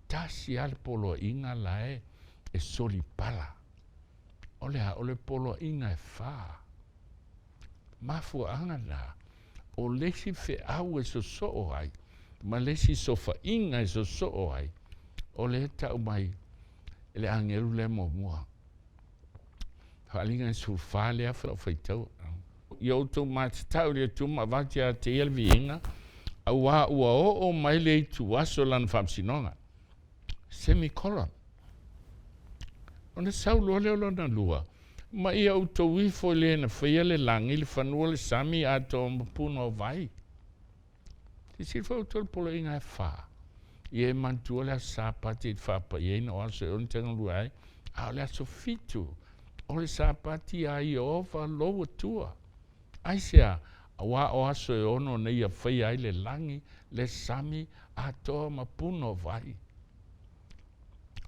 Tasi lava le poloaiga la e solipala. O le a? O le poloaiga e fā. Mafuaaga na, o le isi feau e sosoo ai, ma le isi sofaiga e sosoo ai, o lea e tau mai e le agelu lea muamua. Faaaliga e 14 lea lau faitau. Ia outou matatau i le Atua ma avatu ia te ia le viiga, auā ua oo mai le ituaso o lana faamasinoga. Semicolon. Ona sau loa lea o lona lua, ma ia outou ifo i le na faia le lagi, le fanua, le sami atoa ma puna o vai. Silasila foi outou i le poloaiga e fa, ia e manatua le aso Sapati i le faapaiaina o aso e 6 e galue ai, a o le aso 7, o le Sapati a Ieova lou Atua. Aisea? Auā o aso e 6 na ia faia ai le lagi, le sami atoa ma puna o vai.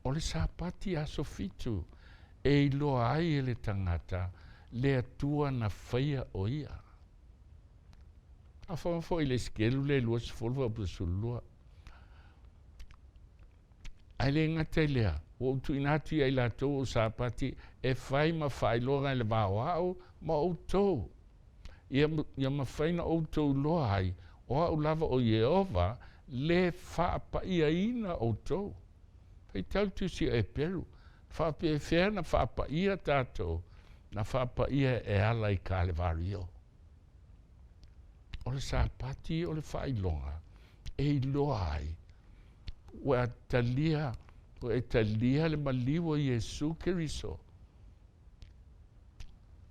O le Sapati aso 7 e iloa ai e le tagata le Atua na faia o ia. A faafofoga foi i le Esekielu le 20 fuaiupu 12. Ae le gata i lea, ua ou tuuina atu ia i latou o Sapati e fai ma faailoga i le va o au ma outou, ia, ia mafai na outou iloa ai, o au lava o Ieova le faapaiaina outou. Faitau le tusi a Eperu, faapefea na faapaia tatou, na faapaia e ala i Kalevario. O le Sapati o le faailoga e iloa ai ua talia, ua e talia le maliu o Iesu Keriso,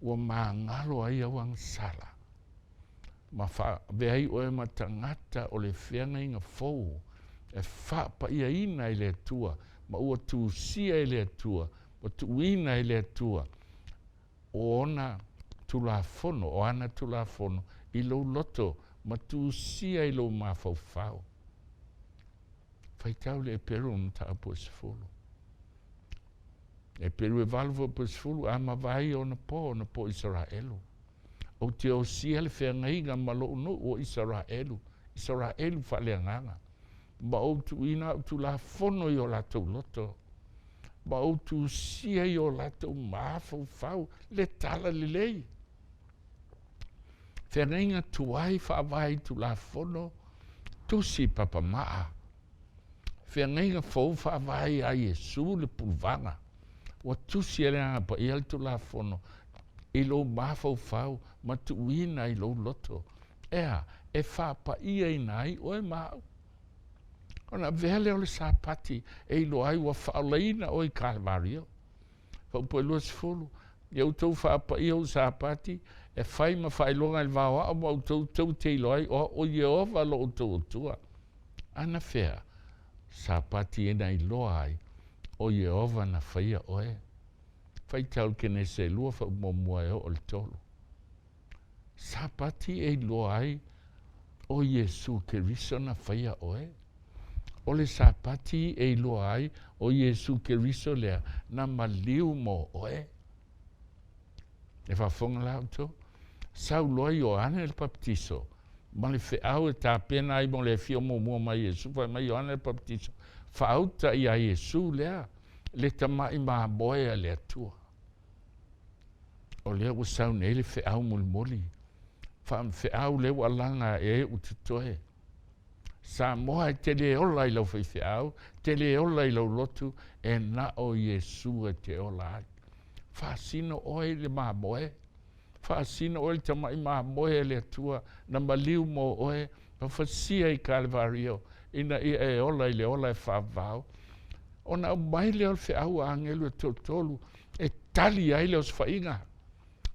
ua magalo ai au agasala, ma faavea ai oe ma tagata o le feagaiga fou e faapaiaina e le Atua, ma ua tusia e le Atua, ua tuuina e le Atua o ona Tulafono, o ana Tulafono i lou loto ma tusia i lou mafaufau. Faitau le Eperu o mataupu e 10. Eperu e 8 fuaiupu e 10, a mavae ona po, ona po Isaraelu. Ou te osia le feagaiga ma lou nuu o Isaraelu, Isaraelu faaleagaga, ma ou tuuina au Tulafono i o latou loto, ma ou tusia i o latou mafaufau le tala lelei. Feagaiga tuai faavae i Tulafono, tusi papamaa. Feagaiga fou faavae ia Iesu le puluvaga. Ua tusi e le Agaga Paia le Tulafono i lou mafaufau ma tuuina i lou loto. Ea, e faapaiaina ai oe ma au. Ona avea lea o le Sapati e iloa ai ua faaolaina oe i Kalvario. Faupu e 20, ia outou faapaia ou Sapati e fai ma faailoga i le va o au ma outou tou te iloa ai o au o Ieova lo outou Atua. Anafea Sapati e na iloa ai o Ieova na faia oe. Faitau le Kenese e 2 faupu muamua e oo i le 3. Sapati e iloa ai o Iesu Keriso na faia oe. O le Sapati e iloa ai o Iesu Keriso lea na maliu mo oe. E faafofoga la outou? Sau loa Ioane le Papatiso ma le feau e tapena ai mo le afio muamua mai Iesu, fai mai Ioane le Papatiso, faauta ia Iesu lea, le tama'i mamoe a le Atua. O lea ua sau nei le feau mulimuli, feau lea ua alaga e e ua totoe. Samoa e te le ola i lau faifeau, te le ola i lau lotu, e na o Iesu e te ola ai. Faasino oe i le mamoe, faasino oe i le tama'i mamoe a le Atua, na maliu mo oe, ma fasia i Kalevario, ina ia e ola i le ola e faavavau. Ona aumai lea o le feau a agelu e toatolu e tali ai le osofaiga.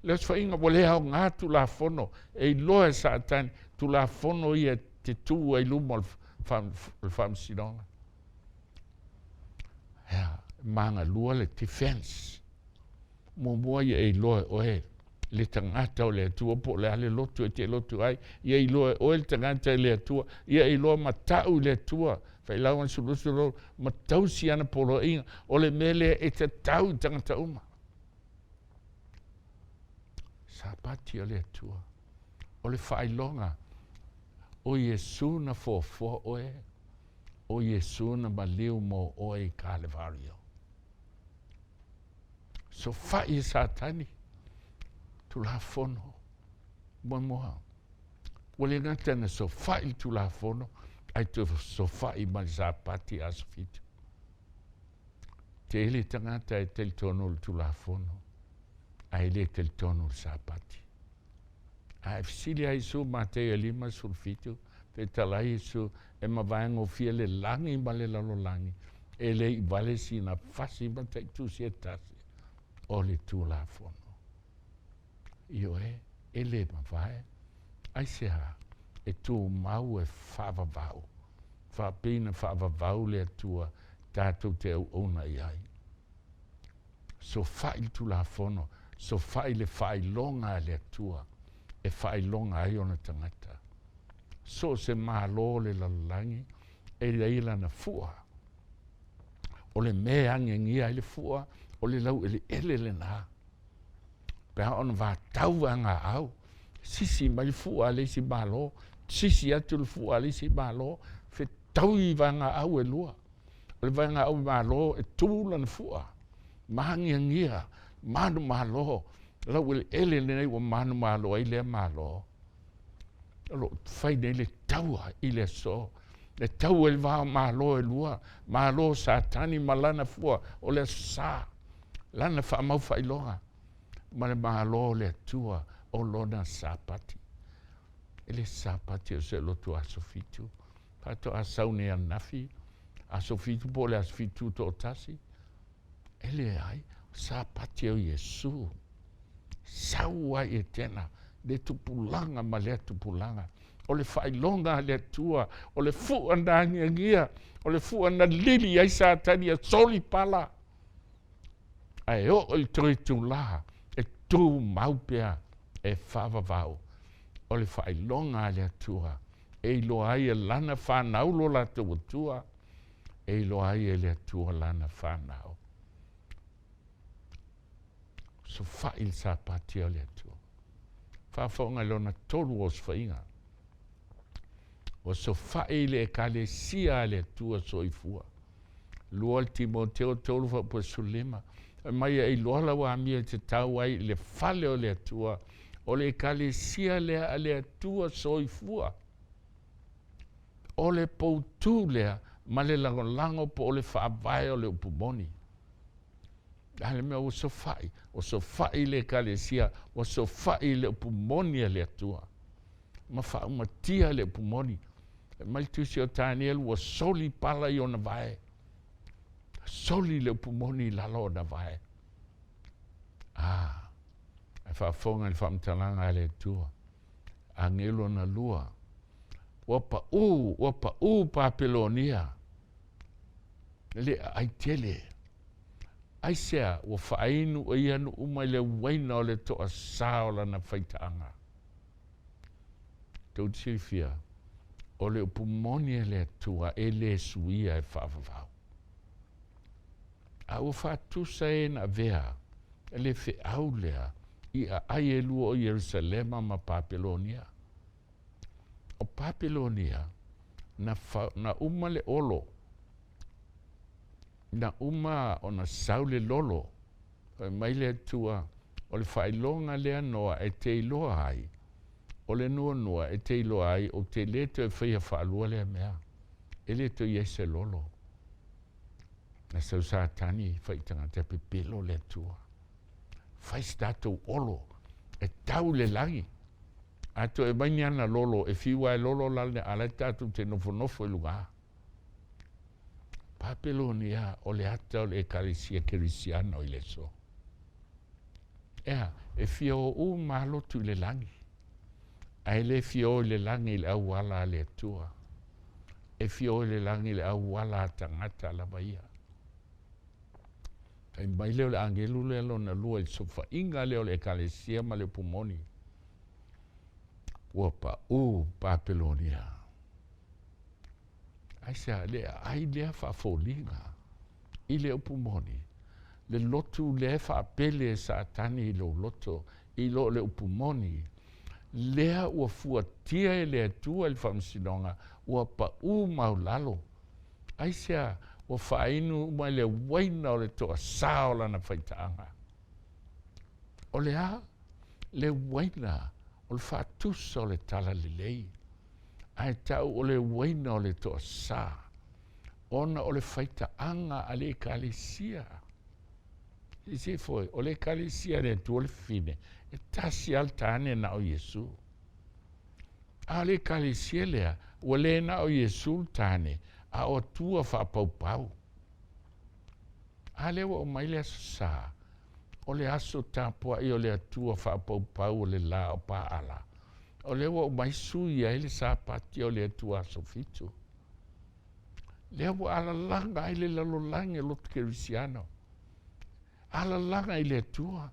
Le osofaiga ua le aoga Tulafono, e iloa e Satani Tulafono ia te tu ai luma o le faamasinoga. Ea, magalua le defense. Muamua ia e iloa e oe le tagata o le Atua po o le a le lotu e te lotu ai, ia iloa e oe le tagata i le Atua, ia iloa matau i le Atua, failauga sulusu ma tausi ana poloaiga, o le mea lea e tatau i tagata uma. Sapati o le Atua, o le faailoga o Iesu na foafoa oe, o Iesu na maliu mo oe i Kalevario. Sofa'i e Satani, Tulafono, muamua. Ua le gata na sofa'i le Tulafono, ae toe sofa'i ma le Sapati aso 7. Tele tagata e talitonu i le Tulafono, ae le talitonu i le Sapati. Ae fesili a Iesu Mateia 57, fetalai Iesu e mavaegofie le lagi ma le lalolagi, E le i vale sina fasi mataitusi e tasi o le Tulafono. Ioe, e le mavae. Aisea? E tumau e faavavau, faapei na faavavau le Atua tatou te auauna i ai. Sofa'i le Tulafono, sofa'i le faailoga a le Atua e faailoga ai ona tagata. So o se malo o le lalolagi e i ai lana fua. O le mea e agiagia ai le fua, o le laueleele lena. Pe a ona vatau vaegaau, sisi mai le fua a le isi Malo, sisi atu le fua a le isi Malo, fetaui vaegaau e lua. O le vaegaau Malo e tu lana fua, ma agiagia, manumalo, laueleele lenei ua manumalo ai lea Malo. O lo o fai nei le taua i le aso, le taua i le va o Malo e lua, Malo o Satani ma lana fua o le Aso Sa, lana faamaufaailoga, ma le Malo o le Atua o lona Sapati. E le Sapati o se lotu aso 7, faatoa sau nei ananafi, aso 7 po o le aso 7 toatasi. E leai, Sapati o Iesu. Sau ai i Etena, le tupulaga ma lea tupulaga. O le faailoga a le Atua, o le fua na agiagia, o le fua na lili ai Satani e soli pala. Ae oo i le toe itulā, e tumau pea e faavavau. O le faailoga a le Atua, e iloa ai e lana fanau lo latou Atua, e iloa ai e le Atua lana fanau. Sofa'i le Sapati o le Atua. Faafofoga i lona tolu o osofaiga. Ua sofa'i le Ekalesia a le Atua soifua. 2 Timoteo 3 faapua 15. Fai mai e iloa lau amio e te tau ai i le fale o le Atua, o le Ekalesia lea a le Atua soifua. O le poutū lea ma le lagolago po o le faavae o le upu moni. A le mea ua sofa'i, ua sofa'i le Ekalesia, ua sofa'i le upu moni a le Atua, ma faaumatia le upu moni. Fai mai le tusi o Tanielu, ua soli pala i ona vae, soli le upu moni i lalo ona vae. A, ae faafofoga i le faamatalaga a le Atua, agelu ona lua, ua pa'ū, ua pa'ū Papelonia, le aai tele. Aisea ua faainu e ia nuu uma i le uaina o le toasā o lana faitaaga. Tou te silafia, o le upu moni a le Atua e le suia e faavavau. A ua faatusa e na avea le feau lea i aai e lua o Ierusalema ma Papelonia. O Papelonia, na, fa, na uma le olo, na uma ona sau le lolo, fai mai le Atua, o le faailoga lea Noa e te iloa ai, o le nuanua e te iloa ai, ou te le toe faia faalua lea mea, e le toe i ai se lolo. Na sau Satani fai tagata e pepelo le Atua. Fai se tatou olo e tau le lagi. A toe mai ni ana lolo e fiu lava e lolo la le ala e tatou te nofonofo i luga. Papelonia o le ata o le Ekalesia Kerisiano i le aso. Ea, e fia o uma lava lotu i le lagi, ae le fia o i le lagi i le auala a le Atua. E fia o i le lagi i le auala a tagata lava ia. Fai mai lea o le agelu lea lona lua i le sofaiga lea o le Ekalesia ma le upu moni, ua pa'ū Papelonia. Aisea le aai lea faafoliga i le upu moni, le lotu lea e faapele e Satani i lou loto i lo le upu moni, lea ua fuatia e le Atua i le faamasinoga, ua pa'ū maulalo. Aisea ua faainu uma i le uaina o le toasā o lana faitaaga. O le a? Le uaina o le faatusa o le talalelei, ae tau o le uaina o le toasā, ona o le faitaaga a le Ekalesia. Silasila foi, o le Ekalesia a le Atua le fine, e tasi lava le tane na o Iesu. A o le Ekalesia lea, ua le na o Iesu le tane, a o Atua faapaupau. A lea ua aumai le Aso Sa, o le aso tapuai o le Atua faapaupau o le lā o Paala, o lea ua aumai sui ai le Sapati o le Atua aso fitu. Lea ua alalaga ai le lalolagi o lotu kerisiano. Alalaga i le Atua.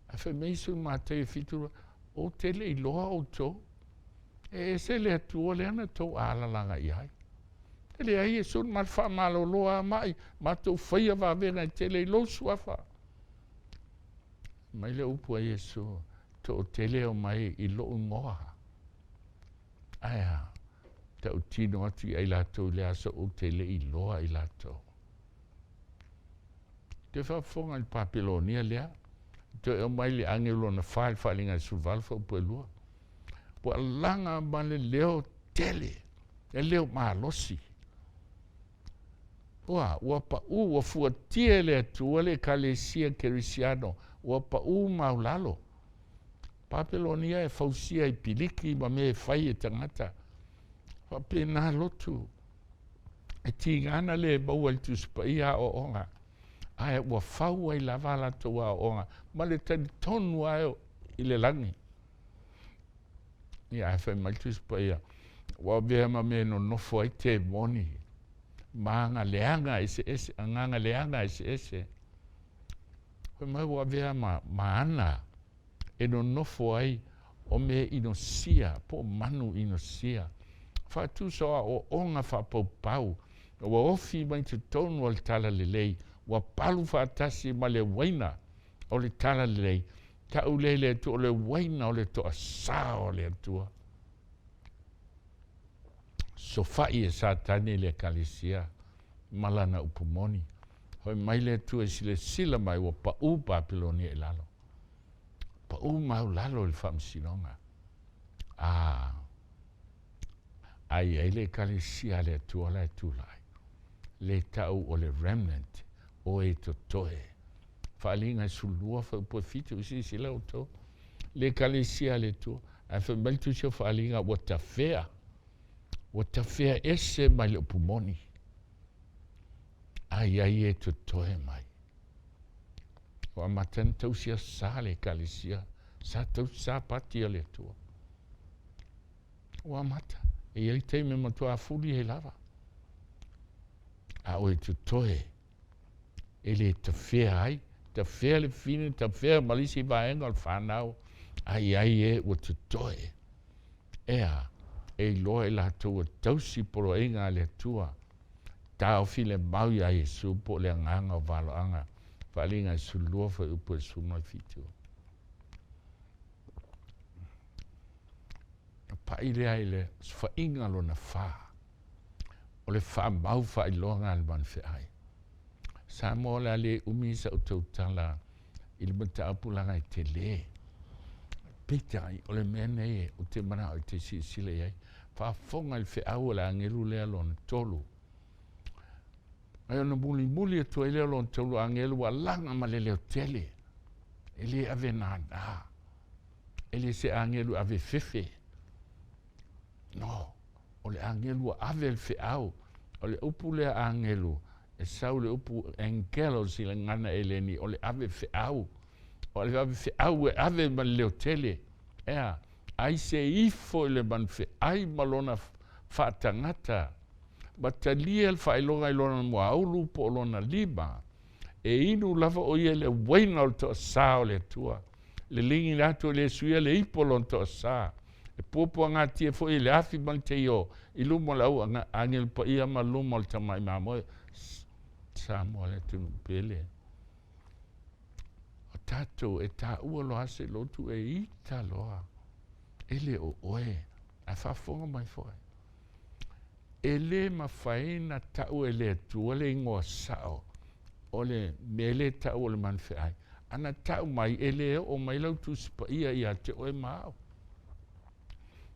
Ae fai mai Iesu i Mataio 7, Ou te le iloa outou. E ese le Atua lea na tou alalaga i ai. E leai Iesu na matou faamalolo lava mai, matou faia vavega e tele i lou suafa. Mai le upu a Iesu, toatele e omai i lou igoa. Ae a? Tautino atu ia i latou i le aso ou te le iloa i latou. Toe faafofoga i le Papelonia lea, toe aumai le agelu lona fa i le faaaliga e 18 fuaiupu e lua. Ua laga ma le leo tele, le leo malosi. Ua, ua pau, ua fuatia e le Atua le Ekalesia Kerisiano, ua pau maulalo. Papelonia e fausia i piliki ma mea e fai e tagata. Faapena lotu. E tiga na le maua i le Tusi Paia aoaoga, ae ua fau ai lava a latou aoaoga ma le talitonu lava i le lagi. Ia, ae fai mai le Tusi Paia, ua avea ma mea e nonofo ai temoni ma aga leaga eseese, agaga leaga eseese. Fai mai ua avea ma, ma ana e nonofo ai o mea inosia po o manu inosia. Faatusa o aoaoga faapaupau ua ofi mai totonu o le talalelei, ua palu faatasi ma le uaina o le talalelei, tau lea i le Atua o le uaina o le toasā o le Atua. Sofai e Satani le Ekalesia ma lana upu moni. Fai mai le Atua e silasila mai ua pau Papelonia i lalo. Pau maulalo i le faamasinoga. A, a i ai le Ekalesia a le Atua la e tulai, le tau o le remnant, o e totoe. Faaaliga e 12 fuaiupu e 7, silasila outou, le Ekalesia a le Atua, ae fai mai le Tusi o Faaaliga ua tafea, ua tafea ese mai le upu moni, a i ai e totoe mai. Ua amata ona tausi aso sa le Ekalesia, sa tausi Sapati a le Atua. Ua amata, e i ai taimi e matua fuli ai lava. A o e totoe, e le tafea ai, tafea le fine, tafea ma le isi vaega o le fanau, a i ai e ua totoe. Ea, e iloa i latou ua tausi poloaiga a le Atua, taofi le mau iā Iesu po o le agaga o valoaga, Faaaliga e 12 fuaiupu e 17. Na pai lea i le sofaiga lona fa, o le faamau faailoaga a le manufeai. Samoa o le a le umi sa'u tautala i le mataupu leaga e tele. Peitai, o le mea nei ou te manao e te silasila i ai, faafofoga i le feau a le agelu lea lona tolu. Ae ona mulimuli atu ai lea o lona tolu agelu ua laga ma le leo tele, e le ave nānā, e le se agelu e ave fefe. No, o le agelu ua ave le feau. O le upu lea agelu, e sau le upu angelos i le gagana Eleni, o le ave feau. O le ave feau e ave ma le leo tele. Ea, ai se ifo i le manufeai ma lona faatagata, ma talia le faailoga i lona muaulu po o lona lima, e inu lava o ia i le uaina o le toasā o le Atua. Lelei atu e le suia le ipo o lona toasā, e puapuagatia foi e le afi ma le teio i luma o le au agelu paia ma luma o le tamai mamoe. Samoa le atunuu pele. O tatou e taua loa se lotu e ita loa, e le o oe, ae faafofoga mai foi. E le mafai na tau e le Atua le igoa sao o le mea lea e tau o le manufeai. Ana tau mai, e le oo mai lau Tusi Paia ia te oe ma au.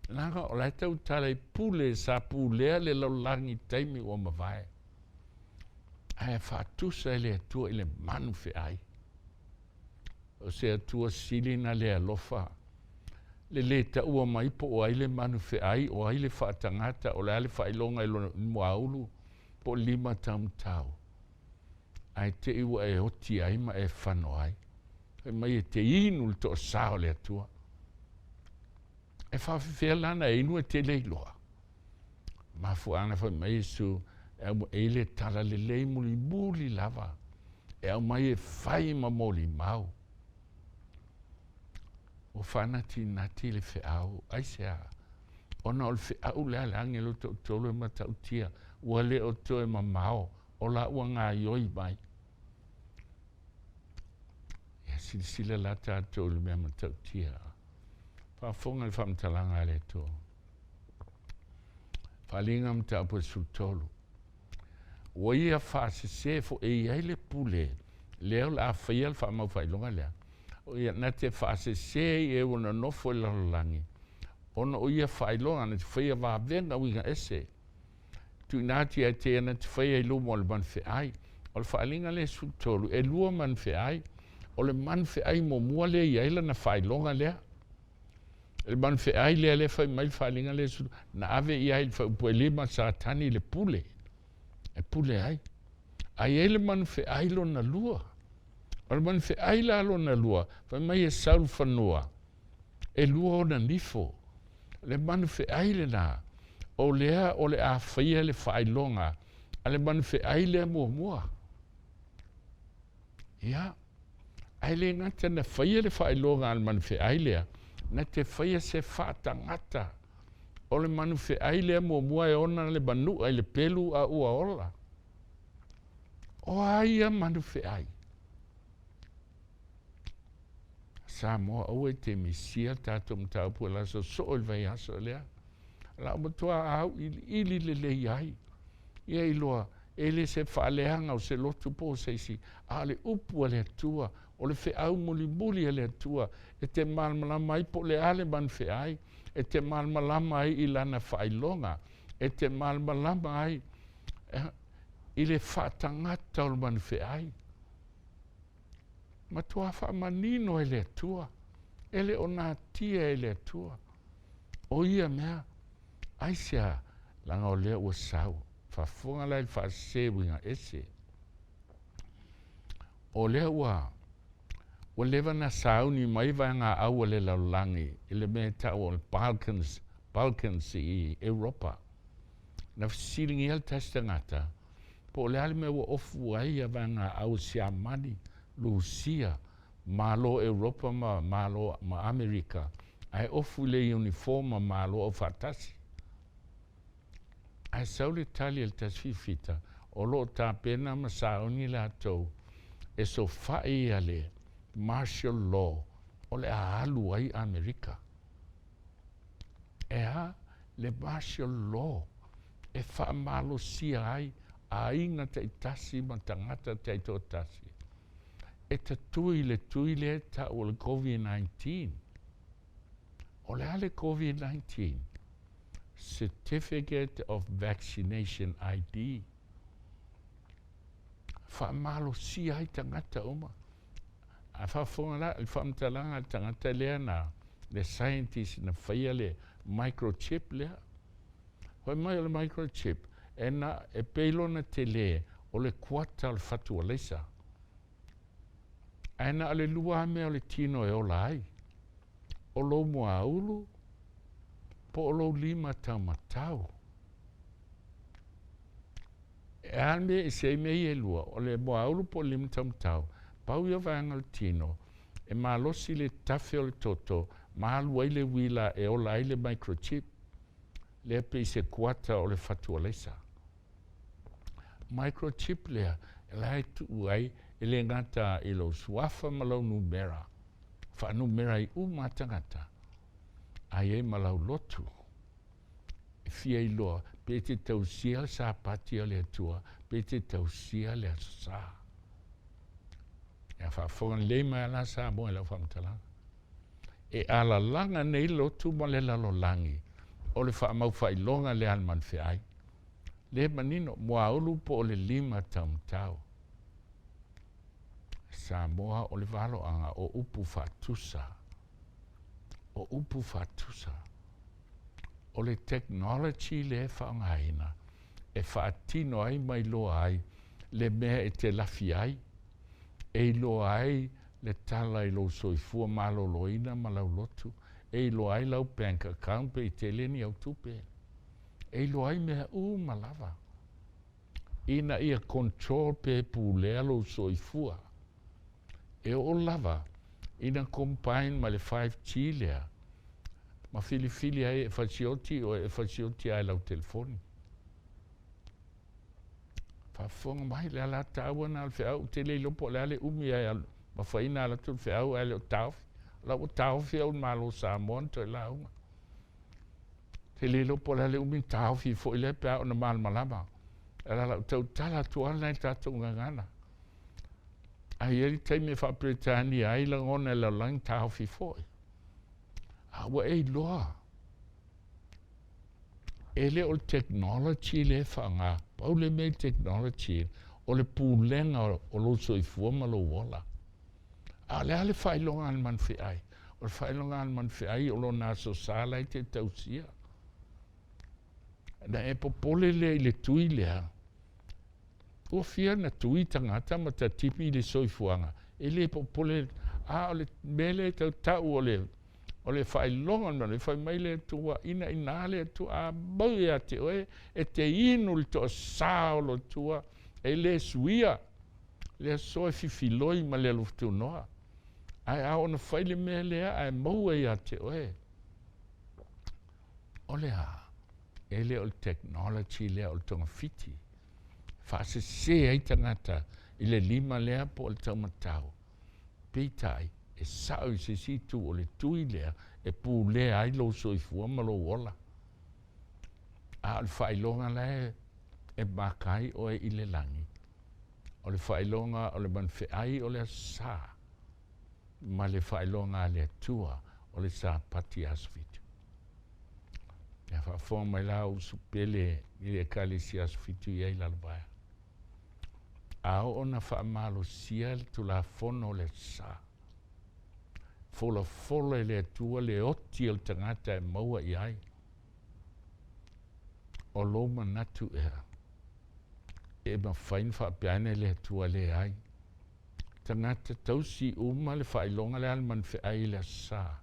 Leaga o la e tautala i pule sa pulea le lalolagi i taimi ua mavae. Ae faatusa e le Atua i le manufeai. O se Atua sili na le alofa, le lē taua mai po o ai le manufeai, o ai le faatagata, o le a le faailoga i lona muaulu po o lima taumatau. Ae te i ua e oti ai ma e fano ai. Fai mai e te inu le toasā o le Atua. E faafefea la na e inu e te le iloa. Mafuaaga fai mai Iesu, e au e le tala lelei mulimuli lava, e aumai e fai ma molimau. Ua faanatinati le feau, aisea? Ona o le feau lea a le agelo toatolu e matautia, ua le o toe mamao, o la ua gaioi mai. Ia silasila la tatou i le mea matautia. Faafofoga i le faamatalaga a le Atua. Faaaliga mataupu e 13. Ua ia faasese foi e i ai le pule lea o le a faia le faamaufaailoga lea. O ia na te faasese i e ua nonofo i le lalolagi, ona o ia faailoga na te faia vavega uiga ese. Tuuina atu ia te ia na te faia i luma o le manufeai. O le faaaliga lea 13, e lua manufeai. O le manufeai muamua lea e i ai lana faailoga lea. Le manufeai lea lea fai mai le faaaliga lea 13, na ave i ai i le faaupuelima Satani le pule, e pule ai. A i ai le manufeai lona lua. O le manufeai la lona lua, fai mai e sau le fanua, e lua ona nifo. Le manufeai lena, o lea o le a faia le faailoga a le manufeai lea muamua. Ia, ae le gata na faia le faailoga a le manufeai lea, na te faia se faatagata o le manufeai lea muamua e ona le manua i le pelu a ua ola. O a ia manufeai? Samoa, aua e te misia le tatou mataupu e laso soo i le vaiaso lea. La o matua auiliili lelei ai. Ia iloa, e le se faaleaga o se lotu po o se isi, a o le upu a le Atua, o le feau mulimuli a le Atua, e te malamalama ai po o le a le manufeai, e te malamalama ai i lana faailoga, e te malamalama ai i le faatagata o le manufeai. Matua faamanino e le Atua, e le o natia e le Atua. O ia mea, aisea, laga o lea ua sau, faafofoga la i le faasese uiga ese. O lea ua ua leva na sauni mai vaegaau a le lalolagi i le mea e tau o le Balkans, Balkans i Europa. Na fesiligia le tasi tagata, po o le a le mea ua ofu ai ia vaegaau a Siamani, Lusia, Malo Europa ma Malo ma Amerika, ae ofu i le uniform Malo Aufaatasi. Ae sau le tali a le tasi fifita, o lo o tapena ma sauni latou e sofa'i a le martial law o le a alu ai Amerika. E a le martial law e faamalosia ai aiga taitasi ma tagata taitoatasi e tatui le tui lea e tau o le COVID-19. O le a le COVID-19? Certificate of Vaccination ID. Faamalosia ai tagata uma. A faafofoga la i le faamatalaga a le tagata lea na le scientist na faia le microchip lea. Fai mai o le microchip e na e pei lona tele o le kuata o le fatu alaisa. Ae na o le lua lava mea o le tino e ola ai, o lou muaulu po o lou lima taumatau. E a le mea e ese ai mea ia e lua, o le muaulu po o le lima taumatau, pau ia o vaega o le tino e malosi le tafe o le toto ma alu ai le uila e ola ai le microchip lea pei se kuata o le fatu alaisa. Microchip lea la e tuu ai e le gata i lou suafa ma lau numera, faanumera ai uma lava tagata, a i ai ma lau lotu e fia iloa pe te tausia le Sapati a le Atua, pe te tausia le Aso Sa. Ia faafofoga lelei mai lava la Samoa i lau faamatalaga. E alalaga nei lotu ma le lalolagi o le faamaufaailoga lea a le manufeai. Le manino, muaulu po o le lima taumatau. Samoa o le valoaga o upu faatusa. O upu faatusa. O le technology lea e faaaogaina e faatino ai ma iloa ai le mea e te lafi ai, e iloa ai le tala i lou soifua maloloina ma lau lotu, e iloa ai lau bank account pe i tele ni au tupe, e iloa ai mea uma lava, ina ia control pe pulea lou soifua. E oo lava ina combine ma le 5G lea, ma filifili ai e fasioti oe e fasioti ai lau telefoni. Faafofoga mai le ala taua na o le feau, ou te le iloa po o le a le umi ai mafaina ala atu le feau ae le o taofi. O la ua taofi au i le Malo o Samoa na toe lauga. Te le iloa po o le a le umi na taofi foi lea pe a ona malamalama. O le ala lau tautala atu lava lena i le tatou gagana. Ae i ai le taimi e faa-Peretania ai lagona e le lalolagi taofi foi. A ua e iloa, e le o le technology lea e faaaoga. Pau le mea i le technology, o le pulega o lou soifua ma lou ola. A o le a le faailoga a le manufeai? O le faailoga a le manufeai o lona aso sa la e te tausia. Na e popole lea i le tui lea, ua fia na tui tagata ma tatipi i le soifuaga, e le popole, a o le mea lea e tautau o le o le faailoga o le mea, fai mai le Atua, ina ina le Atua, a mau ia te oe, e te inu le toasā o lo Atua, e le suia, le aso e fifiloi ma le alofa. Ae a ona fai le mea lea, ae maua ia te oe. O le a, e le o le technology lea o le togafiti, faasese ai tagata i le lima lea po o le taumatau. Peitai, e sao i se isi itu o le tui lea e pulea ai lou soifua ma lou ola. A o le faailoga la e maka ai oe i le lagi, o le faailoga o le manufeai o le aso Sa, ma le faailoga a le Atua o le Sapati aso 7. Ia faafofoga mai la uso pele i le Ekalesia aso 7 i ai lalovaea. A oo na faamalosia le Tulafono o le aso Sa, folafola e le Atua le oti o le tagata e maua i ai. O lou manatu ea, e mafai na faapea ane le Atua leai. Tagata tausi uma le faailoga lea a le manufeai i le aso Sa.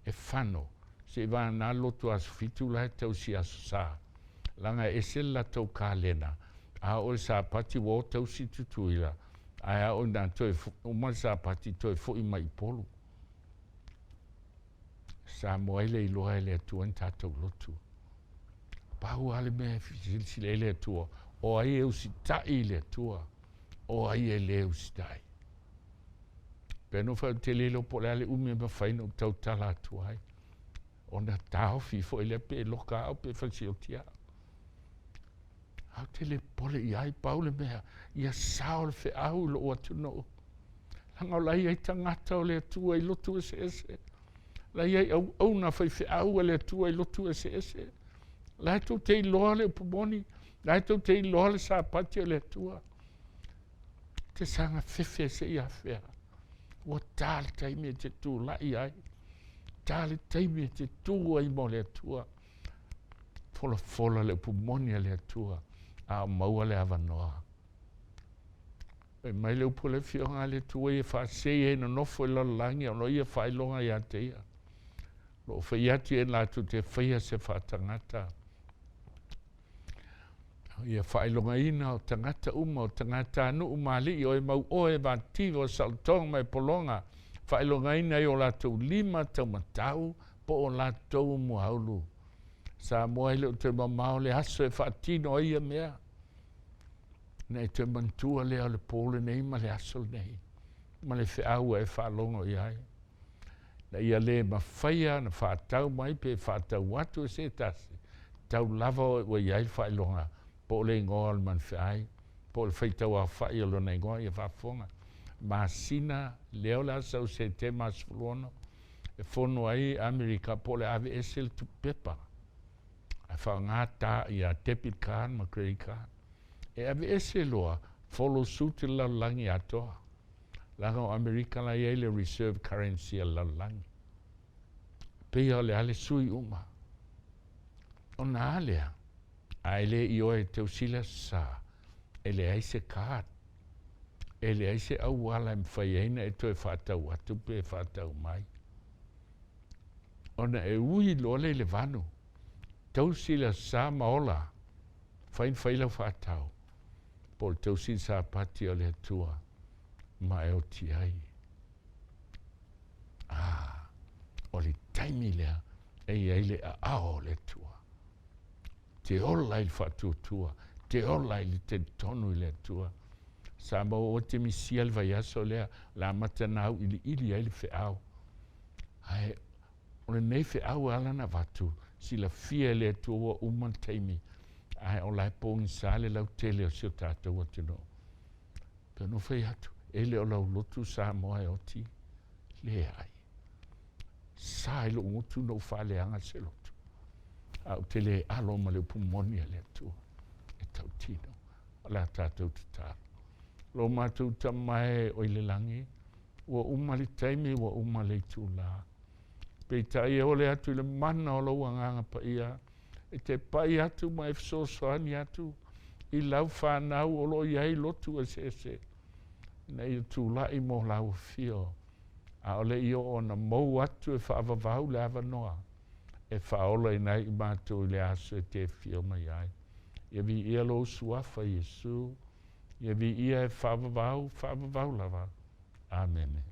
E fano, se i vagana lotu aso 7 la e tausi aso Sa. Laga e ese le latou kalena, a oo i le Sapati ua o tausi Tutuila, ae a oo ina toe uma le Sapati toe foi mai i Upolu. Samoa ai le iloa e le Atua ni tatou lotu. Pau lava le mea e silasila i ai le Atua, o ai e usitai i le Atua, o ai e le usitai. Pe no fai ou te le iloa po o le a le umi e mafai ona ou tautala atu ai, ona taofi foi lea pe loka au pe fasioti au. Ae ou te le popole i ai, pau le mea, ia sao le feau i lou atunuu. Leaga o la e i ai tagata o le Atua i lotu eseese. La e i ai auauna faifeau a le Atua i lotu eseese. La e tou te iloa le upu moni, la e tou te iloa le Sapati o le Atua. Te saga fefe se i afea. Ua ta le taimi e te tulai ai. Ta le taimi e te tu ai mo le Atua. Folafola le upu moni a le Atua, a o maua le avanoa. Fai mai le upu a le Afioga a le Atua ia faasei ai nonofo i le lalolagi ona o ia faailoga ia te ia. O lo o fai atu ia latou te faia se faatagata. Ia faailogaina o tagata uma, o tagatanuu ma alii, o e mau oe, e vativa, o saolotoga ma e pologa, faailogaina ai o latou lima taumatau po o latou muaulu. Samoa e le o toe mamao le aso e faatino ai ia mea. Na e toe manatua lea o le po lenei ma le aso lenei, ma le feau e faalogo i ai. Na ia le mafaia na faatau mai pe faatau atu e se tasi, tau lava oe ua i ai le faailoga, po o le igoa o le manufeai, po o le faitau aofai o lona igoa, ia faafofoga. Masina lea o le a sau Setema 16, e fono ai Amerika po o le aveese le tupepa, ae faaaoga ta ia debit card ma credit card. E aveese loa, follow suit le lalolagi atoa. Leaga o Amerika la i ai le reserve currency a le lalolagi. Peia o le a le sui uma. Ona a lea, a e le i oe e tausila sa, E leai se card, e leai se auala e mafai ai ona e toe faatau atu pe faatau mai. Ona e ui loa lea i le vanu, tausi le Aso Sa ma ola, fai na fai lau faatau, po o le tausi le Sapati o le Atua ma e oti ai. Ah, o le taimi lea e i ai le aao o le Atua. Te ola i le faatuatua, te ola i le talitonu i le Atua. Sa maua ua te misia le vaiaso lea, le amata na auiliili ai le feau. Ae o lenei feau e ala ona avatu, silafia e le Atua ua uma le taimi, ae o la e pogisa le lautele o si o tatou atunuu. Pei ona ou fai atu, e le o lau lotu Samoa e oti, leai. Sa i lou gutu na ou faaleaga se lotu, ae ou te le alo ma le upu moni a le Atua e tautino. O le a tatou tatalo. Lo matou Tama e o i le lagi, ua uma le taimi, ua uma le itulā. Peitai e ole atu i le mana o lou Agaga Paia, e te pai atu ma e fesoasoani atu i lau fanau o lo o i ai lotu eseese, ina ia tulai mo lau afio, ʻaʻole i oo ona mou atu e faavavau le avanoa e faaolaina ai i matou i le aso e te afio mai ai. Ia viia lou Suafa Iesu, ia viia e faavavau, faavavau lava. Amene.